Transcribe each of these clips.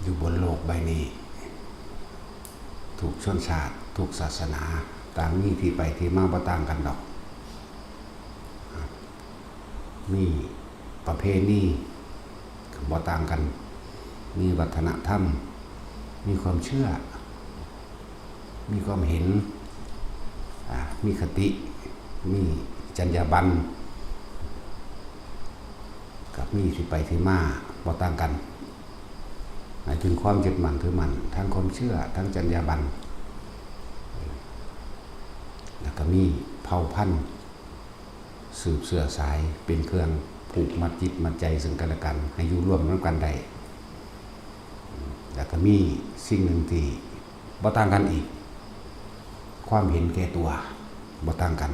ຢູ່ບົນໂລກໃບນີ້ ທຸກຊົນຊາດ ທຸກສາສະໜາ ຕ່າງມີທີ່ໄປທີ່ມາບໍ່ຕ່າງກັນດອກ. ມີປະເພນີບໍ່ຕ່າງກັນ, ມີວັດທະນະທຳ, ມີຄວາມເຊື່ອ, ມີຄວາມເຫັນ, ອາ ມີຄະຕິ, ມີຈັນຍາບັນ ກັບມີທີ່ໄປທີ່ມາບໍ່ຕ່າງກັນ. ໝາຍເຖິງຄວາມຍຶດໝັ້ນຖືໝັ້ນທາງຄວາມເຊື່ອ, ທາງຈັນຍາບັນ, ແລ້ວກໍມີເຜົ່າພັນ ສືບເຊື້ອສາຍ ເປັນເຄື່ອງຜູກມັດຈິດມັດໃຈເຊິ່ງກັນແລະກັນ ໃຫ້ຢູ່ຮ່ວມນຳກັນໄດ້. ແລ້ວກໍມີສິ່ງໜຶ່ງທີ່ບໍ່ຕ່າງກັນອີກ, ຄວາມເຫັນແກ່ຕົວບໍ່ຕ່າງກັນ.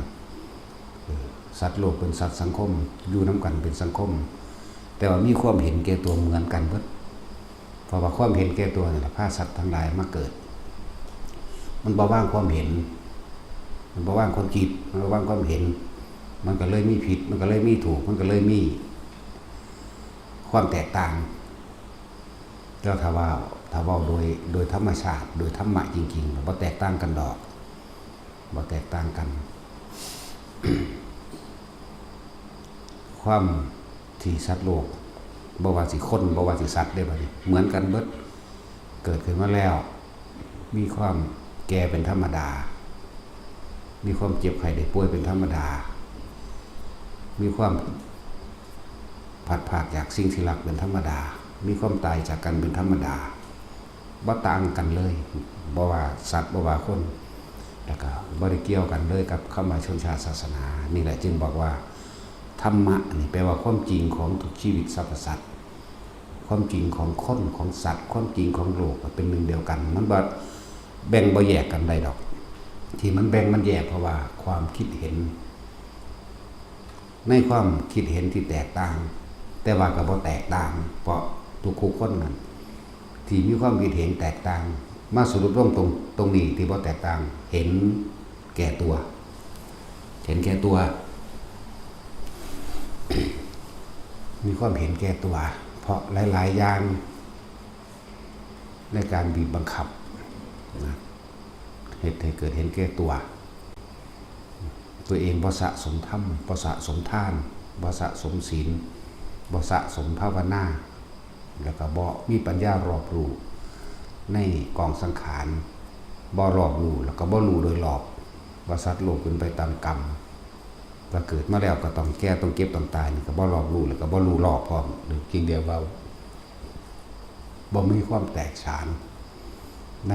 ເອີ ສັດໂລກເປັນສັດສັງຄົມ, ຢູ່ນຳກັນເປັນສັງຄົມ, ແຕ່ວ່າມີຄວາມເຫັນແກ່ຕົວເໝືອນກັນເບິດ. ເພາະວ່າຄວາມເຫັນແກ່ຕົວນີ້ລະພາສັດທັງຫຼາຍມາເກີດ. ມັນບໍ່ວາງຄວາມເຫັນ, ມັນບໍ່ວາງຄວາມຄິດ, ມັນບໍ່ວາງຄວາມເຫັນ, ມັນກໍເລີຍມີຜິດ, ມັນກໍເລີຍມີຖືກ, ມັນກໍເລີຍມີຄວາມແຕກຕ່າງ. ແຕ່ຖ້າວ່າ ຖ້າເວົ້າໂດຍ ໂດຍທຳມະຊາດ ໂດຍທຳມະຈິງໆ ບໍ່ແຕກຕ່າງກັນດອກ, ບໍ່ແຕກຕ່າງກັນ. ຄວາມທີ່ສັດໂລກ ບໍ່ວ່າຊິຄົນ ບໍ່ວ່າຊິສັດເດ້ ບັດນີ້ເໝືອນກັນເບິດ. ເກີດຂຶ້ນມາແລ້ວ ມີຄວາມແກ່ເປັນທຳມະດາ, ມີຄວາມເຈັບໄຂ້ໄດ້ປ່ວຍເປັນທຳມະດາ, ມີຄວາມພັດພາກຈາກສິ່ງທີ່ຮັກເປັນທຳມະດາ, ມີຄວາມຕາຍຈາກກັນເປັນທຳມະດາ. ບໍ່ຕ່າງກັນເລີຍ, ບໍ່ວ່າສັດ ບໍ່ວ່າຄົນ, ແລ້ວກໍບໍ່ໄດ້ກ່ຽວກັນເລີຍກັບຄຳວ່າຊົນຊາດສາສະໜາ. ນີ້ແຫຼະຈຶ່ງບອກວ່າ ທຳມະນີ້ແປວ່າຄວາມຈິງຂອງທຸກຊີວິດສັບພະສັດ, ຄວາມຈິງຂອງຄົນ ຂອງສັດ ຄວາມຈິງຂອງໂລກ ກໍເປັນໜຶ່ງດຽວກັນ, ມັນບໍ່ແບ່ງບໍ່ແຍກກັນໄດ້ດອກ. ທີ່ມັນແບ່ງມັນແຍກ ເພາະວ່າຄວາມຄິດເຫັນ ໃນຄວາມຄິດເຫັນທີ່ແຕກຕ່າງ, ແຕ່ວ່າກໍບໍ່ແຕກຕ່າງ, ເພາະທຸກໆຄົນນັ້ນທີ່ມີຄວາມຄິດເຫັນແຕກຕ່າງ ມາສະຫຼຸບລົງຕົງ ຕົງນີ້ທີ່ບໍ່ແຕກຕ່າງ ເຫັນແກ່ຕົວ, ເຫັນແກ່ຕົວ, ມີຄວາມເຫັນແກ່ຕົວ ເພາະຫຼາຍໆຢ່າງໃນການບີບບັງຄັບນະ ເຮັດໃຫ້ເກີດເຫັນແກ່ຕົວ. ຕົວເອງບໍ່ສະສົມທຳ, ບໍ່ສະສົມທານ, ບໍ່ສະສົມສິນ, ບໍ່ສະສົມພາວະນາ, ແລ້ວກໍບໍ່ມີປັນຍາລອບຮູ້ໃນກອງສັງຂານ, ບໍ່ລອບຮູ້ ແລ້ວກໍບໍ່ຮູ້ໂດຍລອບວ່າສັດໂລກເປັນໄປຕາມກຳ, ວ່າເກີດມາແລ້ວກໍຕ້ອງແກ່ ຕ້ອງເຈັບ ຕ້ອງຕາຍ, ນີ້ກໍບໍ່ລອບຮູ້ ແລ້ວກໍບໍ່ຮູ້ລອບພ້ອມ. ຈຶ່ງໄດ້ເວົ້າ ບໍ່ມີຄວາມແຕກສານໃນ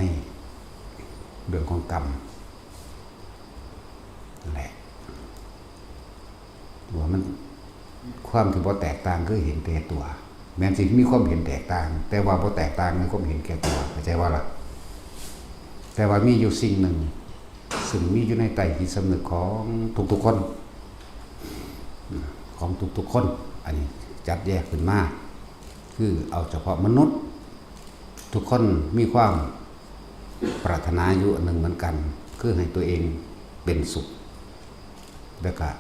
ເລື່ອງຂອງກຳ. ນັ້ນແຫຼະ ວ່າມັນ ຄວາມທີ່ບໍ່ແຕກຕ່າງຄືເຫັນແກ່ຕົວ. ແມ່ນຊິມີຄວາມເຫັນແຕກຕ່າງ, ແຕ່ວ່າບໍ່ແຕກຕ່າງໃນຄວາມເຫັນແກ່ຕົວ, ເຂົ້າໃຈບໍ່ລະ? ແຕ່ວ່າມີຢູ່ສິ່ງໜຶ່ງ ຊຶ່ງມີຢູ່ໃນໃຕ້ຈິດສຳນຶກຂອງທຸກໆຄົນ, ຂອງທຸກໆຄົນ, ອັນນີ້ຈັດແຍກຂຶ້ນມາ ຄືເອົາສະເພາະມະນຸດ. ທຸກຄົນມີຄວາມປາດຖະໜາຢູ່ອັນໜຶ່ງເໝືອນກັນ, ຄືໃຫ້ຕົວເອງເປັນສຸກ, ແລ້ວກະ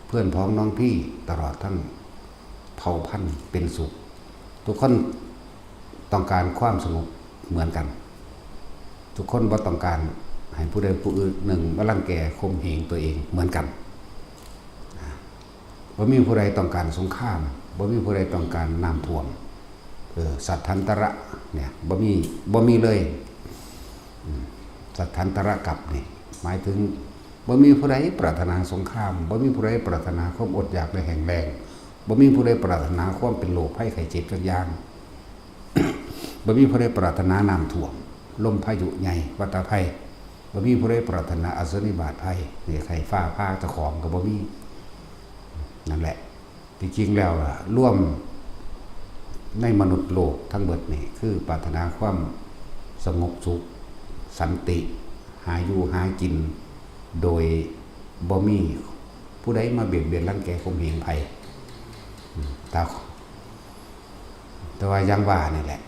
ເພື່ອນພ້ອງນ້ອງພີ່ ຕະຫຼອດທັງເຜົ່າພັນເປັນສຸກ. ທຸກຄົນຕ້ອງການຄວາມສະຫງົບເໝືອນກັນ. ທຸກຄົນບໍ່ຕ້ອງການໃຫ້ຜູ້ໃດຜູ້ອື່ນໜຶ່ງມາລັງແກຂົ່ມເຫງຕົວເອງເໝືອນກັນ. ບໍ່ມີຜູ້ໃດຕ້ອງການສົງຄາມ, ບໍ່ມີຜູ້ໃດຕ້ອງການນ້ຳຖ້ວມ. ເອີ ສັດທັນຕະລະເນ່ຍ ບໍ່ມີ ບໍ່ມີເລີຍ. ອືມ ສັດທັນຕະລະກັບນີ້ ໝາຍເຖິງບໍ່ມີຜູ້ໃດປາດຖະໜາສົງຄາມ, ບໍ່ມີຜູ້ໃດປາດຖະໜາຄວາມອົດຢາກ ແລະ ແຫ້ງແລ້ງ, ບໍ່ມີຜູ້ໃດປາດຖະໜາຄວາມເປັນໂລກໄພໄຂ້ເຈັບຈັກຢ່າງ. ບໍ່ມີຜູ້ໃດປາດຖະໜານ້ຳຖ້ວມ, ລົມພາຍຸໃຫຍ່, ວັດຕະໄພ. ບໍ່ມີຜູ້ໃດປາດຖະໜາອະສະນິບາດໄພ, ເຮັດໃຫ້ຟ້າຜ່າເຈົ້າຂອງກໍບໍ່ມີ. ນັ້ນແຫຼະ ທີ່ຈິງແລ້ວລະ ລວມໃນມະນຸດໂລກທັງເບິດນີ້ ຄືປາດຖະໜາຄວາມສະຫງົບສຸກ, ສັນຕິ, ຫາຢູ່ຫາກິນໂດຍບໍ່ມີຜູ້ໃດມາບຽດບຽນລັງແກຂົ່ມເຫງໃຜ. ອືມ ແຕ່ ແຕ່ວ່າຢ່າງວ່ານີ້ແຫຼະ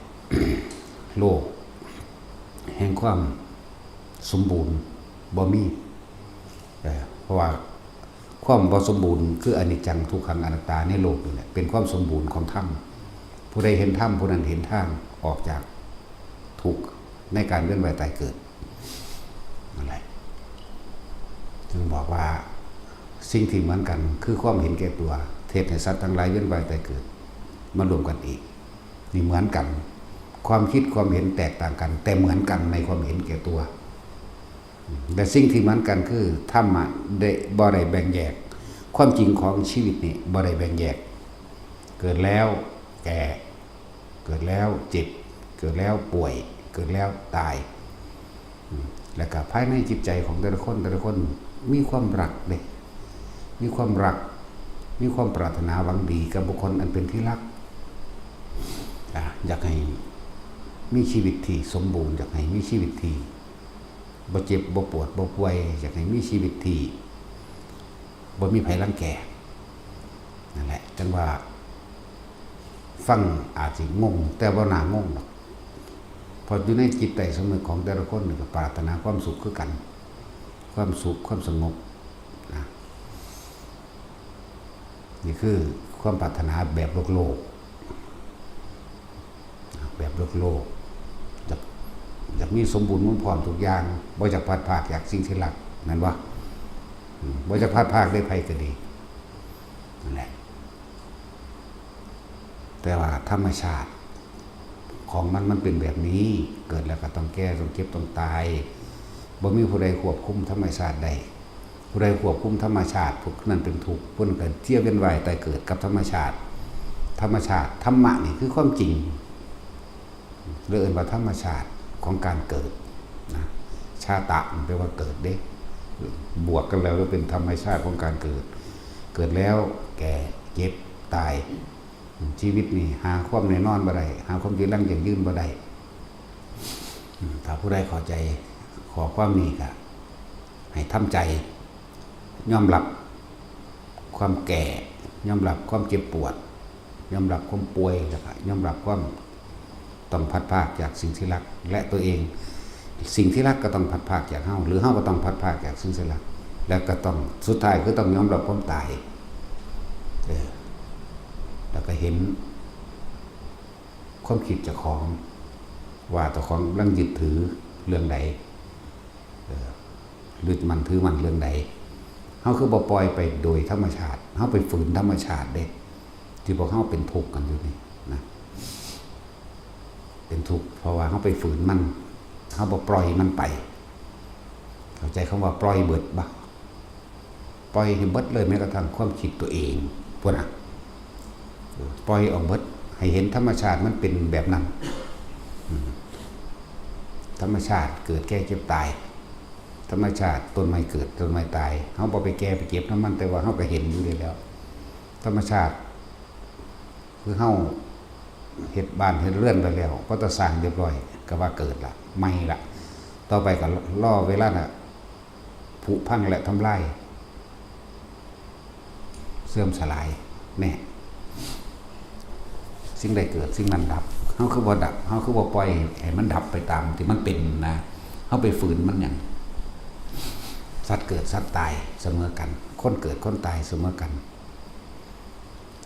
ໂລກແຫ່ງຄວາມສົມບູນບໍ່ມີ. ເອີ ເພາະວ່າຄວາມບໍ່ສົມບູນຄືອະນິດຈັງ ທຸກຂັງ ອະນັດຕາໃນໂລກນີ້ແຫຼະ ເປັນຄວາມສົມບູນຂອງທຳ. ຜູ້ໃດເຫັນທຳ ຜູ້ນັ້ນເຫັນທາງອອກຈາກ ທຸກໃນການວຽນວ່າຍຕາຍເກີດ. ນັ້ນແຫຼະ ຈຶ່ງບອກວ່າສິ່ງທີ່ເໝືອນກັນຄືຄວາມເຫັນແກ່ຕົວ ເຮັດໃຫ້ສັດທັງຫຼາຍວຽນວ່າຍຕາຍເກີດມາລວມກັນອີກ. ນີ້ເໝືອນກັນ ຄວາມຄິດຄວາມເຫັນແຕກຕ່າງກັນ ແຕ່ເໝືອນກັນໃນຄວາມເຫັນແກ່ຕົວ. ແລະ ສິ່ງທີ່ເໝືອນກັນຄືທຳມະໄດ້ ບໍ່ໄດ້ແບ່ງແຍກ. ຄວາມຈິງຂອງຊີວິດນີ້ບໍ່ໄດ້ແບ່ງແຍກ ເກີດແລ້ວແກ່ ເກີດແລ້ວເຈັບ ເກີດແລ້ວປ່ວຍ ເກີດແລ້ວຕາຍ. ແລ້ວກໍພາຍໃນຈິດໃຈຂອງແຕ່ລະຄົນ ແຕ່ລະຄົນມີຄວາມຮັກເດ້ ມີຄວາມຮັກ ມີຄວາມປາດຖະໜາຫວັງດີກັບບຸກຄົນອັນເປັນທີ່ຮັກ. ອາ ຢາກໃຫ້ມີຊີວິດທີ່ສົມບູນ ຢາກໃຫ້ມີຊີວິດທີ່ ບໍ່ເຈັບ ບໍ່ປວດ ບໍ່ປ່ວຍ ຢາກໃຫ້ມີຊີວິດທີ່ບໍ່ມີໃຜລັງແກ. ນັ້ນແຫຼະ ຈັ່ງວ່າຟັງອາດຊິງົງ ແຕ່ບໍ່ໜ້າງົງດອກ ເພາະຢູ່ໃນຈິດໃຕ້ສຳນຶກຂອງແຕ່ລະຄົນນີ້ກໍປາດຖະໜາຄວາມສຸກຄືກັນ ຄວາມສຸກ ຄວາມສະຫງົບນະ. ນີ້ຄືຄວາມປາດຖະໜາແບບໂລກໆ ແບບໂລກໆ ຢາກ ຢາກມີສົມບູນໝູນພ້ອມທຸກຢ່າງ ບໍ່ຢາກພັດພາກຈາກສິ່ງທີ່ຮັກ ແມ່ນບໍ່? ອືມ ບໍ່ຢາກພັດພາກໄດ້ໃຜກໍດີ ນັ້ນແຫຼະ. ແຕ່ວ່າທຳມະຊາດຂອງມັນ ມັນເປັນແບບນີ້ ເກີດແລ້ວກໍຕ້ອງແກ່ ຕ້ອງເຈັບ ຕ້ອງຕາຍ ບໍ່ມີຜູ້ໃດຄວບຄຸມທຳມະຊາດໄດ້. ຜູ້ໃດຄວບຄຸມທຳມະຊາດ ພວກນັ້ນເປັນທຸກ ເພິ່ນກໍເສຍວຽນວ່າຍຕາຍເກີດກັບທຳມະຊາດ. ທຳມະຊາດ ທຳມະນີ້ຄືຄວາມຈິງ ເລີຍເອີ້ນວ່າທຳມະຊາດຂອງການເກີດນະ. ຊາຕະ ມັນແປວ່າເກີດເດ້ ບວກກັນແລ້ວ ເລີຍເປັນທຳມະຊາດຂອງການເກີດ. ເກີດແລ້ວແກ່ ເຈັບ ຕາຍ. ຊີວິດນີ້ຫາຄວາມແນ່ນອນບໍ່ໄດ້ ຫາຄວາມຈີລັງຢັ້ງຢືນບໍ່ໄດ້. ອືມ ຖ້າຜູ້ໃດເຂົ້າໃຈຂໍ້ຄວາມນີ້ ກໍໃຫ້ທຳໃຈຍອມຮັບຄວາມແກ່ ຍອມຮັບຄວາມເຈັບປວດ ຍອມຮັບຄວາມປ່ວຍ ແລ້ວກໍຍອມຮັບຄວາມຕ້ອງພັດພາກຈາກສິ່ງທີ່ຮັກ ແລະ ຕົວເອງ. ສິ່ງທີ່ຮັກກໍຕ້ອງພັດພາກຈາກເຮົາ ຫຼື ເຮົາກໍຕ້ອງພັດພາກຈາກສິ່ງທີ່ຮັກ ແລ້ວກໍຕ້ອງ ສຸດທ້າຍຄືຕ້ອງຍອມຮັບຄວາມຕາຍ. ເອີ ແລ້ວກໍເຫັນຄວາມຄິດເຈົ້າຂອງ ວ່າເຈົ້າຂອງກຳລັງຍຶດຖືເລື່ອງໃດ ເອີ ຍຶດໝັ້ນຖືໝັ້ນເລື່ອງໃດ. ເຮົາຄືບໍ່ປ່ອຍໄປໂດຍທຳມະຊາດ ເຮົາໄປຝືນທຳມະຊາດເດ້ ທີ່ພວກເຮົາເປັນທຸກກັນຢູ່ນີ້ນະ. ເປັນທຸກ ເພາະວ່າເຮົາໄປຝືນມັນ ເຮົາບໍ່ປ່ອຍມັນໄປ. ເຂົ້າໃຈຄຳວ່າປ່ອຍເບິດບໍ່? ປ່ອຍໃຫ້ເບິດເລີຍ ແມ້ກະທັ່ງຄວາມຄິດຕົວເອງພຸ້ນນະ ປ່ອຍອອກເບິດ ໃຫ້ເຫັນທຳມະຊາດມັນເປັນແບບນັ້ນ. ອືມ ທຳມະຊາດເກີດແກ່ເຈັບຕາຍ ທຳມະຊາດຕົ້ນໄມ້ເກີດຕົ້ນໄມ້ຕາຍ ເຮົາບໍ່ໄປແກ່ໄປເຈັບນຳມັນ ແຕ່ວ່າເຮົາກໍເຫັນຢູ່ນີ້ແລ້ວ ທຳມະຊາດ ຄືເຮົາເຮັດບ້ານເຮັດເຮືອນໄປແລ້ວ ພໍຕາສ້າງຮຽບຮ້ອຍກໍວ່າເກີດລະ ໃໝ່ລະ ຕໍ່ໄປກໍລໍເວລານະ ຜຸພັງ ແລະ ທຳລາຍ ເສື່ອມສະຫຼາຍແນ່. ສິ່ງໃດເກີດ ສິ່ງນັ້ນດັບ ເຮົາຄືບໍ່ດັບ ເຮົາຄືບໍ່ປ່ອຍໃຫ້ມັນດັບໄປຕາມທີ່ມັນເປັນນະ? ເຮົາໄປຝືນມັນຫຍັງ? ສັດເກີດສັດຕາຍສະເໝີກັນ ຄົນເກີດຄົນຕາຍສະເໝີກັນ.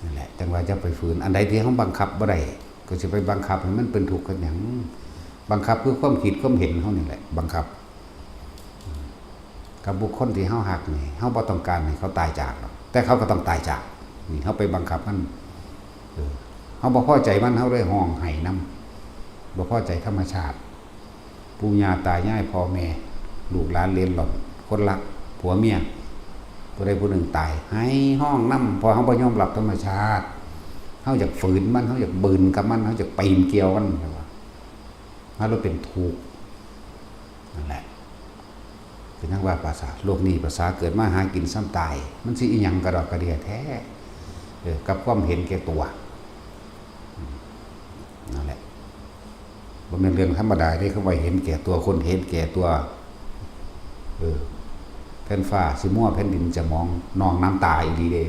ນັ້ນແຫຼະ ຈັ່ງວ່າຢ່າໄປຝືນ ອັນໃດທີ່ເຮົາບັງຄັບບໍ່ໄດ້ ກໍຊິໄປບັງຄັບໃຫ້ມັນເປັນທຸກເຮັດຫຍັງ? ບັງຄັບຄືຄວາມຄິດຄວາມເຫັນເຮົານີ້ແຫຼະ ບັງຄັບ ກັບບຸກຄົນທີ່ເຮົາຮັກນີ້ ເຮົາບໍ່ຕ້ອງການໃຫ້ເຂົາຕາຍຈາກດອກ ແຕ່ເຂົາກໍຕ້ອງຕາຍຈາກ. ນີ້ເຮົາໄປບັງຄັບມັນ ເອີ ເຮົາບໍ່ພໍໃຈມັນ ເຮົາເລີຍຮ້ອງໄຫ້ນຳ ບໍ່ພໍໃຈທຳມະຊາດ. ປູ່ຍ່າຕາຍາຍ ພໍ່ແມ່ ລູກຫຼານເລນລ່ອນ ຄົນລັກ ຜົວເມຍ ຜູ້ໃດຜູ້ໜຶ່ງຕາຍ ໄຫ້ຮ້ອງນຳ ເພາະເຮົາບໍ່ຍອມຮັບທຳມະຊາດ ເຮົາຢາກຝືນມັນ ເຮົາຢາກບືນກັບມັນ ເຮົາຢາກປີນກ່ຽວມັນ ເຮົາເລີຍເປັນທຸກ. ນັ້ນແຫຼະ ເປັນຫຍັງວ່າປາສາໂລກນີ້ ປາສາເກີດມາຫາກິນສ່ຳຕາຍ ມັນຊິອີ່ຫຍັງກະດອກກະເດຍແທ້ ເອີ ກັບຄວາມເຫັນແກ່ຕົວ. ອືມ ນັ້ນແຫຼະ ບໍ່ແມ່ນເລື່ອງທຳມະດາເດ້ ຄຳວ່າເຫັນແກ່ຕົວ ຄົນເຫັນແກ່ຕົວ ເອີ ແຜ່ນຟ້າຊິມົວ ແຜ່ນດິນຈະໝອງ ນອງນ້ຳຕາອີ່ຫຼີເດ້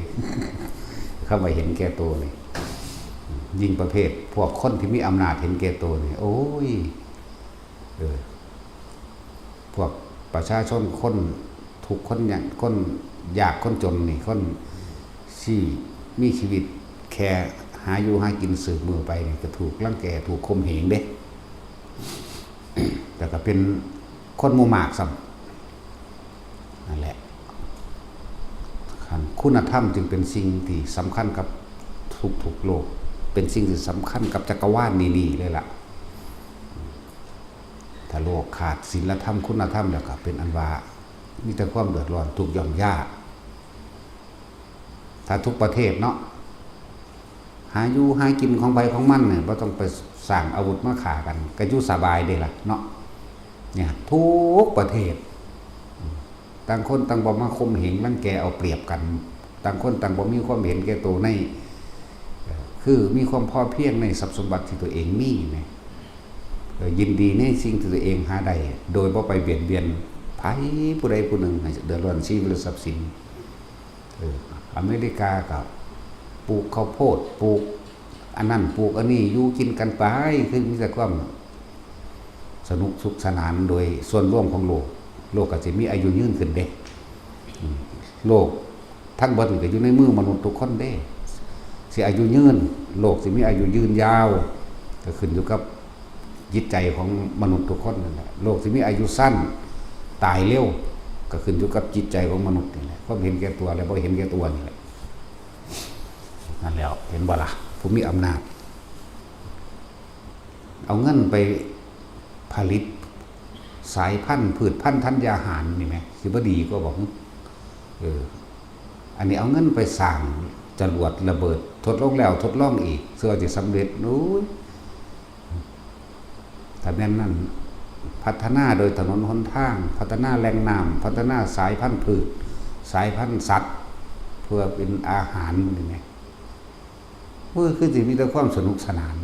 ຄຳວ່າເຫັນແກ່ໂຕນີ້. ຍິ່ງປະເພດພວກຄົນທີ່ມີອຳນາດເຫັນແກ່ໂຕນີ້ ໂອ້ຍ ເອີ ພວກປະຊາຊົນ ຄົນທຸກຄົນຍາກ ຄົນຍາກຄົນຈົນນີ້ ຄົນທີ່ມີຊີວິດແຄ່ຫາຢູ່ຫາກິນສືບມື້ໄປນີ້ ກໍຖືກລັງແກ ຖືກຂົ່ມເຫງເດ້. ແລ້ວກໍເປັນຄົນໝູ່ມາກຊ້ຳ. ນັ້ນແຫຼະ ຄັນຄຸນນະທຳຈຶ່ງເປັນສິ່ງທີ່ສຳຄັນກັບທຸກໆໂລກ, ເປັນສິ່ງທີ່ສຳຄັນກັບຈັກກະວານນີ້ໆເລີຍລະ. ຖ້າໂລກຂາດສິນລະທຳ, ຄຸນນະທຳແລ້ວ ກໍເປັນອັນວ່າມີແຕ່ຄວາມເດືອດຮ້ອນ, ທຸກข์ ຫຍ້ອນຢາກ. ຖ້າທຸກປະເທດເນາະ ຫາຢູ່ຫາກິນຂອງໃຜຂອງມັນນີ້ ບໍ່ຕ້ອງໄປສ້າງອາວຸດມາຂ້າກັນ ກໍຢູ່ສະບາຍເດ້ລະເນາະ. ນີ້ທຸກປະເທດ ຕ່າງຄົນຕ່າງບໍ່ມາຂົ່ມເຫງລັງແກເອົາປຽບກັນ, ຕ່າງຄົນຕ່າງບໍ່ມີຄວາມເຫັນແກ່ໂຕໃນ ຄືມີຄວາມພໍພຽງໃນຊັບສົມບັດທີ່ຕົວເອງມີນີ້ ເອີ ຍິນດີໃນສິ່ງທີ່ຕົວເອງຫາໄດ້ ໂດຍບໍ່ໄປບຽດບຽນໃຜຜູ້ໃດຜູ້ໜຶ່ງໃຫ້ເດືອດຮ້ອນຊີວິດ ແລະ ຊັບສິນ. ເອີ ອາເມລິກາກໍປູກເຂົ້າໂພດ ປູກອັນນັ້ນ ປູກອັນນີ້ ຢູ່ກິນກັນໄປ ຄືມີແຕ່ຄວາມສະໜຸກສຸກສະໜານໂດຍສ່ວນລວມຂອງໂລກ, ໂລກກໍຊິມີອາຍຸຍືນຂຶ້ນເດ້. ອືມ ໂລກທັງເບິດນີ້ກໍຢູ່ໃນມືມະນຸດທຸກຄົນເດ້ ຊິອາຍຸຍືນ ໂລກຊິມີອາຍຸຍືນຍາວ ກໍຂຶ້ນຢູ່ກັບ ຈິດໃຈຂອງມະນຸດທຸກຄົນນັ້ນແຫຼະ. ໂລກຊິມີອາຍຸສັ້ນ ຕາຍເລັວ ກໍຂຶ້ນຢູ່ກັບຈິດໃຈຂອງມະນຸດນີ້ແຫຼະ, ຄວາມເຫັນແກ່ຕົວ ແລະ ບໍ່ເຫັນແກ່ຕົວນີ້ແຫຼະ. ນັ້ນແຫຼ້ວ ເຫັນບໍ່ລະ? ຜູ້ມີອຳນາດ ເອົາເງິນໄປຜະລິດສາຍພັນພືດພັນທັນຍາຫານນີ້ແໝ ຊິບໍ່ດີກວ່າບໍ່? ເອີ ອັນນີ້ເອົາເງິນໄປສ້າງຈະຫຼວດລະເບີດ ທົດລອງແລ້ວທົດລອງອີກ ເຊື່ອວ່າຊິສຳເລັດ. ໂອ້ຍ ຖ້າແມ່ນນັ້ນ ພັດທະນາໂດຍຖະໜົນຫົນທາງ, ພັດທະນາແຫຼ່ງນ້ຳ, ພັດທະນາສາຍພັນພືດ, ສາຍພັນສັດ ເພື່ອເປັນອາຫານນີ້ແໝ ໂອ້ຍ ຄືຊິມີແຕ່ຄວາມສະໜຸກສະໜານ,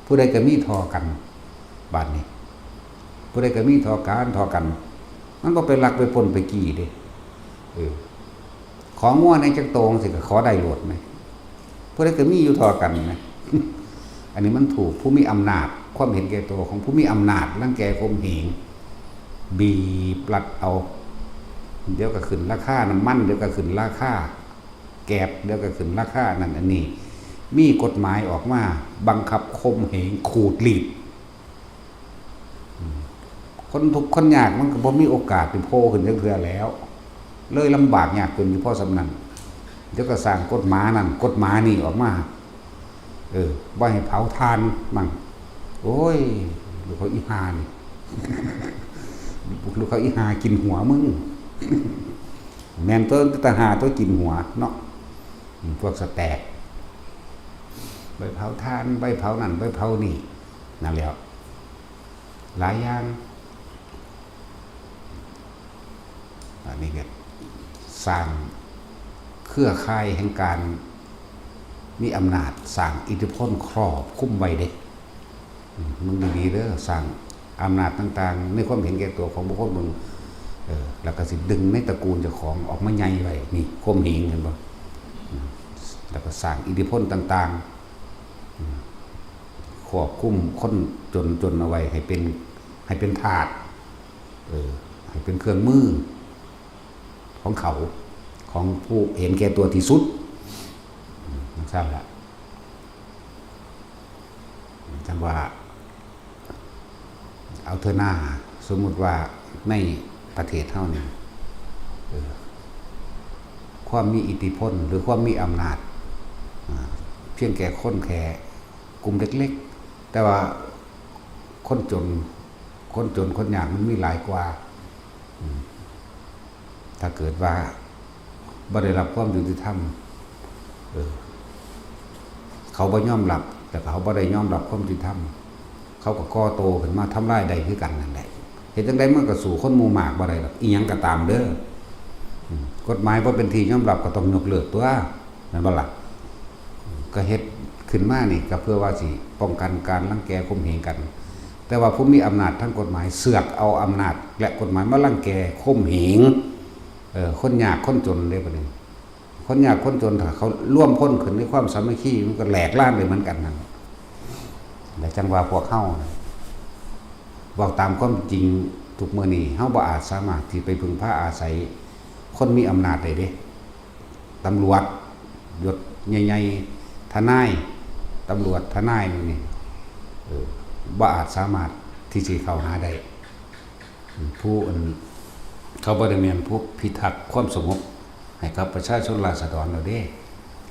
ຜູ້ໃດກໍມີທໍ່ກັນ. ບາດນີ້ ຜູ້ໃດກໍມີທໍ່ກັນ ທໍ່ກັນ ມັນບໍ່ໄປລັກໄປປຸ້ນໄປຈີ້ເດ້. ເອີ ຂໍງົວແດ່ຈັກໂຕ ຈັ່ງຊີ້ກໍຂໍໄດ້ໂລດແມ. ຜູ້ໃດກໍມີຢູ່ທໍ່ກັນແມ. ອັນນີ້ມັນຖືກຜູ້ມີອຳນາດ, ຄວາມເຫັນແກ່ໂຕຂອງຜູ້ມີອຳນາດ ລັງແກຂົ່ມເຫງ ບີບລັດເອົາ. ດຽວກໍຂຶ້ນລາຄານ້ຳມັນ, ດຽວກໍຂຶ້ນລາຄາແກັສ, ດຽວກໍຂຶ້ນລາຄານັ້ນອັນນີ້. ມີກົດໝາຍອອກມາບັງຄັບຂົ່ມເຫງຂູດລີດ. ອືມ ຄົນທຸກຄົນຍາກມັນກໍບໍ່ມີໂອກາດໄດ້ໂຜ່ຂຶ້ນຈັກເທື່ອແລ້ວ ເລີຍລຳບາກຍາກຈົນຢູ່ພໍສ່ຳນັ້ນ. ດຽວກໍສ້າງກົດໝາຍນັ້ນກົດໝາຍນີ້ອອກມາ ເອີ ບໍ່ໃຫ້ເຜົາຖ່ານມັນ. ໂອ້ຍ ລູກເຂົາອີຫ່ານີ້ ລູກເຂົາອີຫ່າກິນຫົວມຶງ. ແມ່ນຕົວະ ຕາຫ່າຕົວະກິນຫົວເນາະ ອືມ ພວກສະແຕັກ ໄປເຜົາຖ່ານ ໄປເຜົານັ້ນ ໄປເຜົານີ້ ນັ້ນແຫຼ້ວ ຫຼາຍຢ່າງ. ອັນນີ້ກໍສ້າງເຄືອຂ່າຍແຫ່ງການມີອຳນາດ, ສ້າງອິດທິພົນຄອບຄຸມໄວ້ເດ້. ອືມ ເບິ່ງດີໆເດີ, ສ້າງອຳນາດຕ່າງໆໃນຄວາມເຫັນແກ່ຕົວຂອງບຸກຄົນເບິ່ງ ເອີ ແລ້ວກໍຊິດຶງໃນຕະກູນເຈົ້າຂອງອອກມາໃຫຍ່ໄວ້. ນີ້ ຂົ່ມເຫງ ເຫັນບໍ່? ອືມ ແລ້ວກໍສ້າງອິດທິພົນຕ່າງໆ ອືມ ຄວບຄຸມຄົນຈົນໆເອົາໄວ້ໃຫ້ເປັນ ໃຫ້ເປັນທາດ ເອີ ໃຫ້ເປັນເຄື່ອງມືຂອງເຂົາ ຂອງຜູ້ເຫັນແກ່ຕົວທີ່ສຸດ. ອືມ ຈັ່ງຊັ້ນລະ ຈັ່ງວ່າ ເອົາເທື່ອໜ້າ, ສົມມຸດວ່າໃນປະເທດເຮົານີ້ ເອີ ຄວາມມີອິດທິພົນ ຫຼື ຄວາມມີອຳນາດ ອາ ພຽງແຕ່ຄົນແຄ່ກຸ່ມເລັກໆ, ແຕ່ວ່າຄົນຈົນ ຄົນຈົນຄົນຍາກມັນມີຫຼາຍກວ່າ. ອືມ ຖ້າເກີດວ່າບໍ່ໄດ້ຮັບຄວາມຍຸຕິທຳ ເອີ ເຂົາບໍ່ຍອມຮັບ ແລ້ວເຂົາບໍ່ໄດ້ຍອມຮັບຄວາມຍຸຕິທຳ ເຂົາກໍກໍ່ໂຕຂຶ້ນມາທຳລາຍໄດ້ຄືກັນນັ້ນແຫຼະ. ເຮັດຈັ່ງໃດມັນກໍສູ້ຄົນໝູ່ມາກບໍ່ໄດ້ດອກ ອີ່ຫຍັງກໍຕາມເດີ. ອືມ ກົດໝາຍບໍ່ເປັນທີ່ຍອມຮັບກໍຕ້ອງຍົກເລີກຕົວະ ແມ່ນບໍ່ລະ? ກໍເຮັດຂຶ້ນມານີ້ກໍເພື່ອວ່າຊິປ້ອງກັນການລັງແກຂົ່ມເຫງກັນ, ແຕ່ວ່າຜູ້ມີອຳນາດທາງກົດໝາຍເຊືອກເອົາອຳນາດ ແລະ ກົດໝາຍມາລັງແກຂົ່ມເຫງ ເອີ ຄົນຍາກຄົນຈົນເດ້. ບັດນີ້ຄົນຍາກຄົນຈົນ ຖ້າເຂົາລວມພົນຂຶ້ນໃນຄວາມສາມັກຄີ ມັນກໍແຫຼກລານໄດ້ເໝືອນກັນນັ້ນ. ແລະ ຈັ່ງວ່າພວກເຮົາ ເວົ້າຕາມຄວາມຈິງ ທຸກມື້ນີ້ເຮົາບໍ່ອາດສາມາດທີ່ໄປເພິ່ງພາອາໄສຄົນມີອຳນາດໄດ້ເດ້. ຕຳຫຼວດຍົດໃຫຍ່ໆ ທະນາຍ ຕຳຫຼວດ ທະນາຍນີ້ ເອີ ບໍ່ອາດສາມາດທີ່ຊິເຂົ້າຫາໄດ້. ຜູ້ອັນ ເຂົາບໍ່ໄດ້ແມ່ນຜູ້ພິທັກຄວາມສະຫງົບໃຫ້ກັບປະຊາຊົນລາຊະດອນແລ້ວເດ້.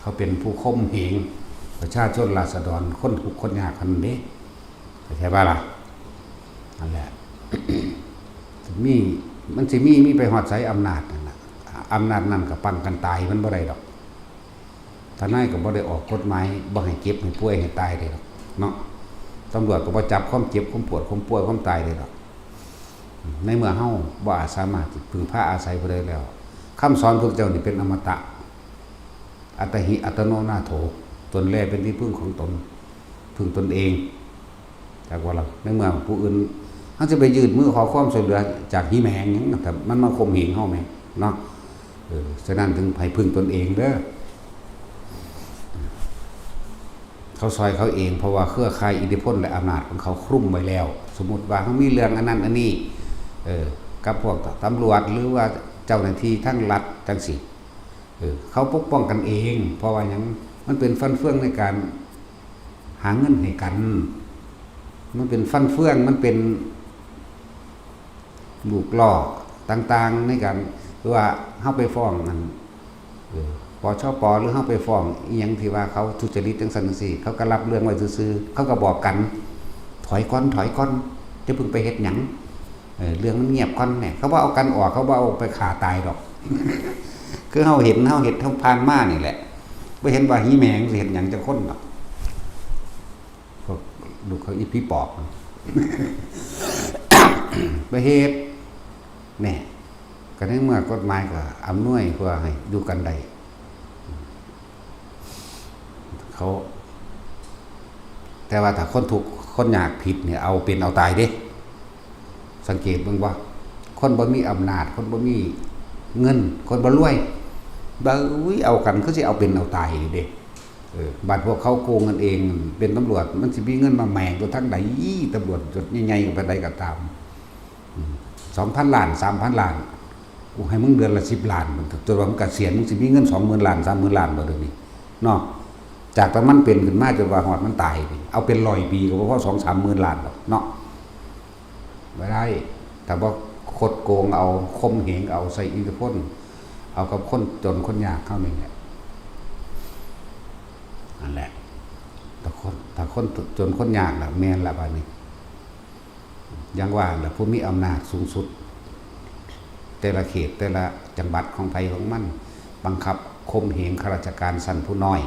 ເຂົາເປັນຜູ້ຂົ່ມເຫງປະຊາຊົນລາຊະດອນ ຄົນທຸກຄົນຍາກຫັ້ນເດ້. ເຂົ້າໃຈບໍ່ລະ? ນັ້ນແຫຼະ ມີ ມັນຊິມີ ມີໄປຮອດໃສອຳນາດນັ້ນນະ? ອຳນາດນັ້ນກໍປັງກັນຕາຍ ມັນບໍ່ໄດ້ດອກ. ທະນາຍກໍບໍ່ໄດ້ອອກກົດໝາຍບໍ່ໃຫ້ເຈັບໃຫ້ປ່ວຍໃຫ້ຕາຍໄດ້ດອກເນາະ. ຕຳຫຼວດກໍບໍ່ຈັບຄວາມເຈັບຄວາມປວດຄວາມປ່ວຍຄວາມຕາຍໄດ້ດອກ. ໃນເມື່ອເຮົາບໍ່ອາດສາມາດຈະເພິ່ງພາອາໄສຜູ້ໃດແລ້ວ, ຄຳສອນພວກເຈົ້ານີ້ເປັນອະມະຕະ. ອັດຕະຫິອັດຕະໂນນາໂຖ, ຕົນແລເປັນທີ່ເພິ່ງຂອງຕົນ, ເພິ່ງຕົນເອງ. ຈັກວ່າລະ ໃນເມື່ອຜູ້ອື່ນ ເຮົາຈະໄປຍື່ນມືຂໍຄວາມຊ່ວຍເຫຼືອຈາກຫິແມງຫຍັງ ຖ້າມັນມາຂົ່ມເຫງເຮົາແມ່ນເນາະ. ເອີ ສະນັ້ນເຖິງໃຫ້ເພິ່ງຕົນເອງເດີ. ເຂົາຊ່ອຍເຂົາເອງ ເພາະວ່າເຄືອຂ່າຍອິດທິພົນ ແລະ ອຳນາດຂອງເຂົາຄຸມໄວ້ແລ້ວ. ສົມມຸດວ່າເຮົາມີເລື່ອງອັນນັ້ນອັນນີ້ ເອີ ກັບພວກຕຳຫຼວດ ຫຼືວ່າເຈົ້າໜ້າທີ່ທາງລັດຈັ່ງຊີ້ ເອີ ເຂົາປົກປ້ອງກັນເອງ. ເພາະວ່າຫຍັງ? ມັນເປັນຟັນເຟືອງໃນການຫາເງິນໃຫ້ກັນ, ມັນເປັນຟັນເຟືອງ, ມັນເປັນລູກລໍ້ຕ່າງໆ ໃນການ ຫຼືວ່າເຮົາໄປຟ້ອງອັນ ເອີ ປຊປ ຫຼືເຮົາໄປຟ້ອງອີ່ຫຍັງທີ່ວ່າເຂົາທຸດຈະລິດຈັ່ງຊັ້ນຈັ່ງຊີ້ ເຂົາກໍຮັບເລື່ອງໄວ້ຊື່ໆ ເຂົາກໍບອກກັນ ຖອຍກ່ອນ ຖອຍກ່ອນ ຢ່າເພິ່ງໄປເຮັດຫຍັງ. ເອີ ເລື່ອງມັນງຽບກ່ອນແດ່ ເຂົາບໍ່ເອົາກັນອອກ ເຂົາບໍ່ເອົາໄປຂ້າຕາຍດອກ. ຄືເຮົາເຫັນ ເຮົາເຮັດ ເຮົາຜ່ານມານີ້ແຫຼະ ບໍ່ເຫັນວ່າຫິແມງຊິເຮັດຫຍັງຈັກຄົນດອກ. ພວກລູກເຂົາອີ່ຜີປອບ ໄປເຮັດແນ່ ກໍໃນເມື່ອກົດໝາຍກໍອຳນວຍເພື່ອໃຫ້ຢູ່ກັນໄດ້ ເຂົາ ແຕ່ວ່າຖ້າຄົນທຸກຄົນຍາກຜິດນີ້ ເອົາເປັນເອົາຕາຍເດ້. ສັງເກດເບິ່ງວ່າ ຄົນບໍ່ມີອຳນາດ ຄົນບໍ່ມີເງິນ ຄົນບໍ່ລວຍ ບາດ ອຸ້ຍ ເອົາກັນ ຄືຊິເອົາເປັນເອົາຕາຍເດ້. ເອີ ບາດພວກເຂົາໂກງກັນເອງ ເປັນຕຳຫຼວດ ມັນຊິມີເງິນມາແໝງຢູ່ທາງໃດ? ຕຳຫຼວດຍົດໃຫຍ່ໆປານໃດກໍຕາມ ອືມ ສອງພັນລ້ານ ສາມພັນລ້ານ ກູໃຫ້ມຶງເດືອນລະສິບລ້ານ ຈົນວ່າມຶງກະສຽນ ມຶງຊິມີເງິນສອງໝື່ນລ້ານ ສາມໝື່ນລ້ານບໍ່ດຽວນີ້ເນາະ. ຈາກຕອນມັນເປັນຂຶ້ນມາຈົນວ່າຮອດມັນຕາຍນີ້ ເອົາເປັນຮ້ອຍປີກໍບໍ່ພໍສອງສາມໝື່ນລ້ານດອກເນາະ. ບໍ່ໄດ້ ຖ້າບໍ່ຄົດໂກງເອົາ ຂົ່ມເຫງເອົາ ໃຊ້ອິດທິພົນເອົາກັບຄົນຈົນຄົນຍາກເຮົານີ້ແຫຼະ. ນັ້ນແຫຼະ ຖ້າຄົນ ຖ້າຄົນຈົນຄົນຍາກລະ ແມ່ນລະບາດນີ້. ຢ່າງວ່າແຫຼະ ຜູ້ມີອຳນາດສູງສຸດ ແຕ່ລະເຂດ ແຕ່ລະຈັງຫວັດຂອງໃຜຂອງມັນ ບັງຄັບຂົ່ມເຫງຂ້າລາຊະການຊັ້ນຜູ້ນ້ອຍ.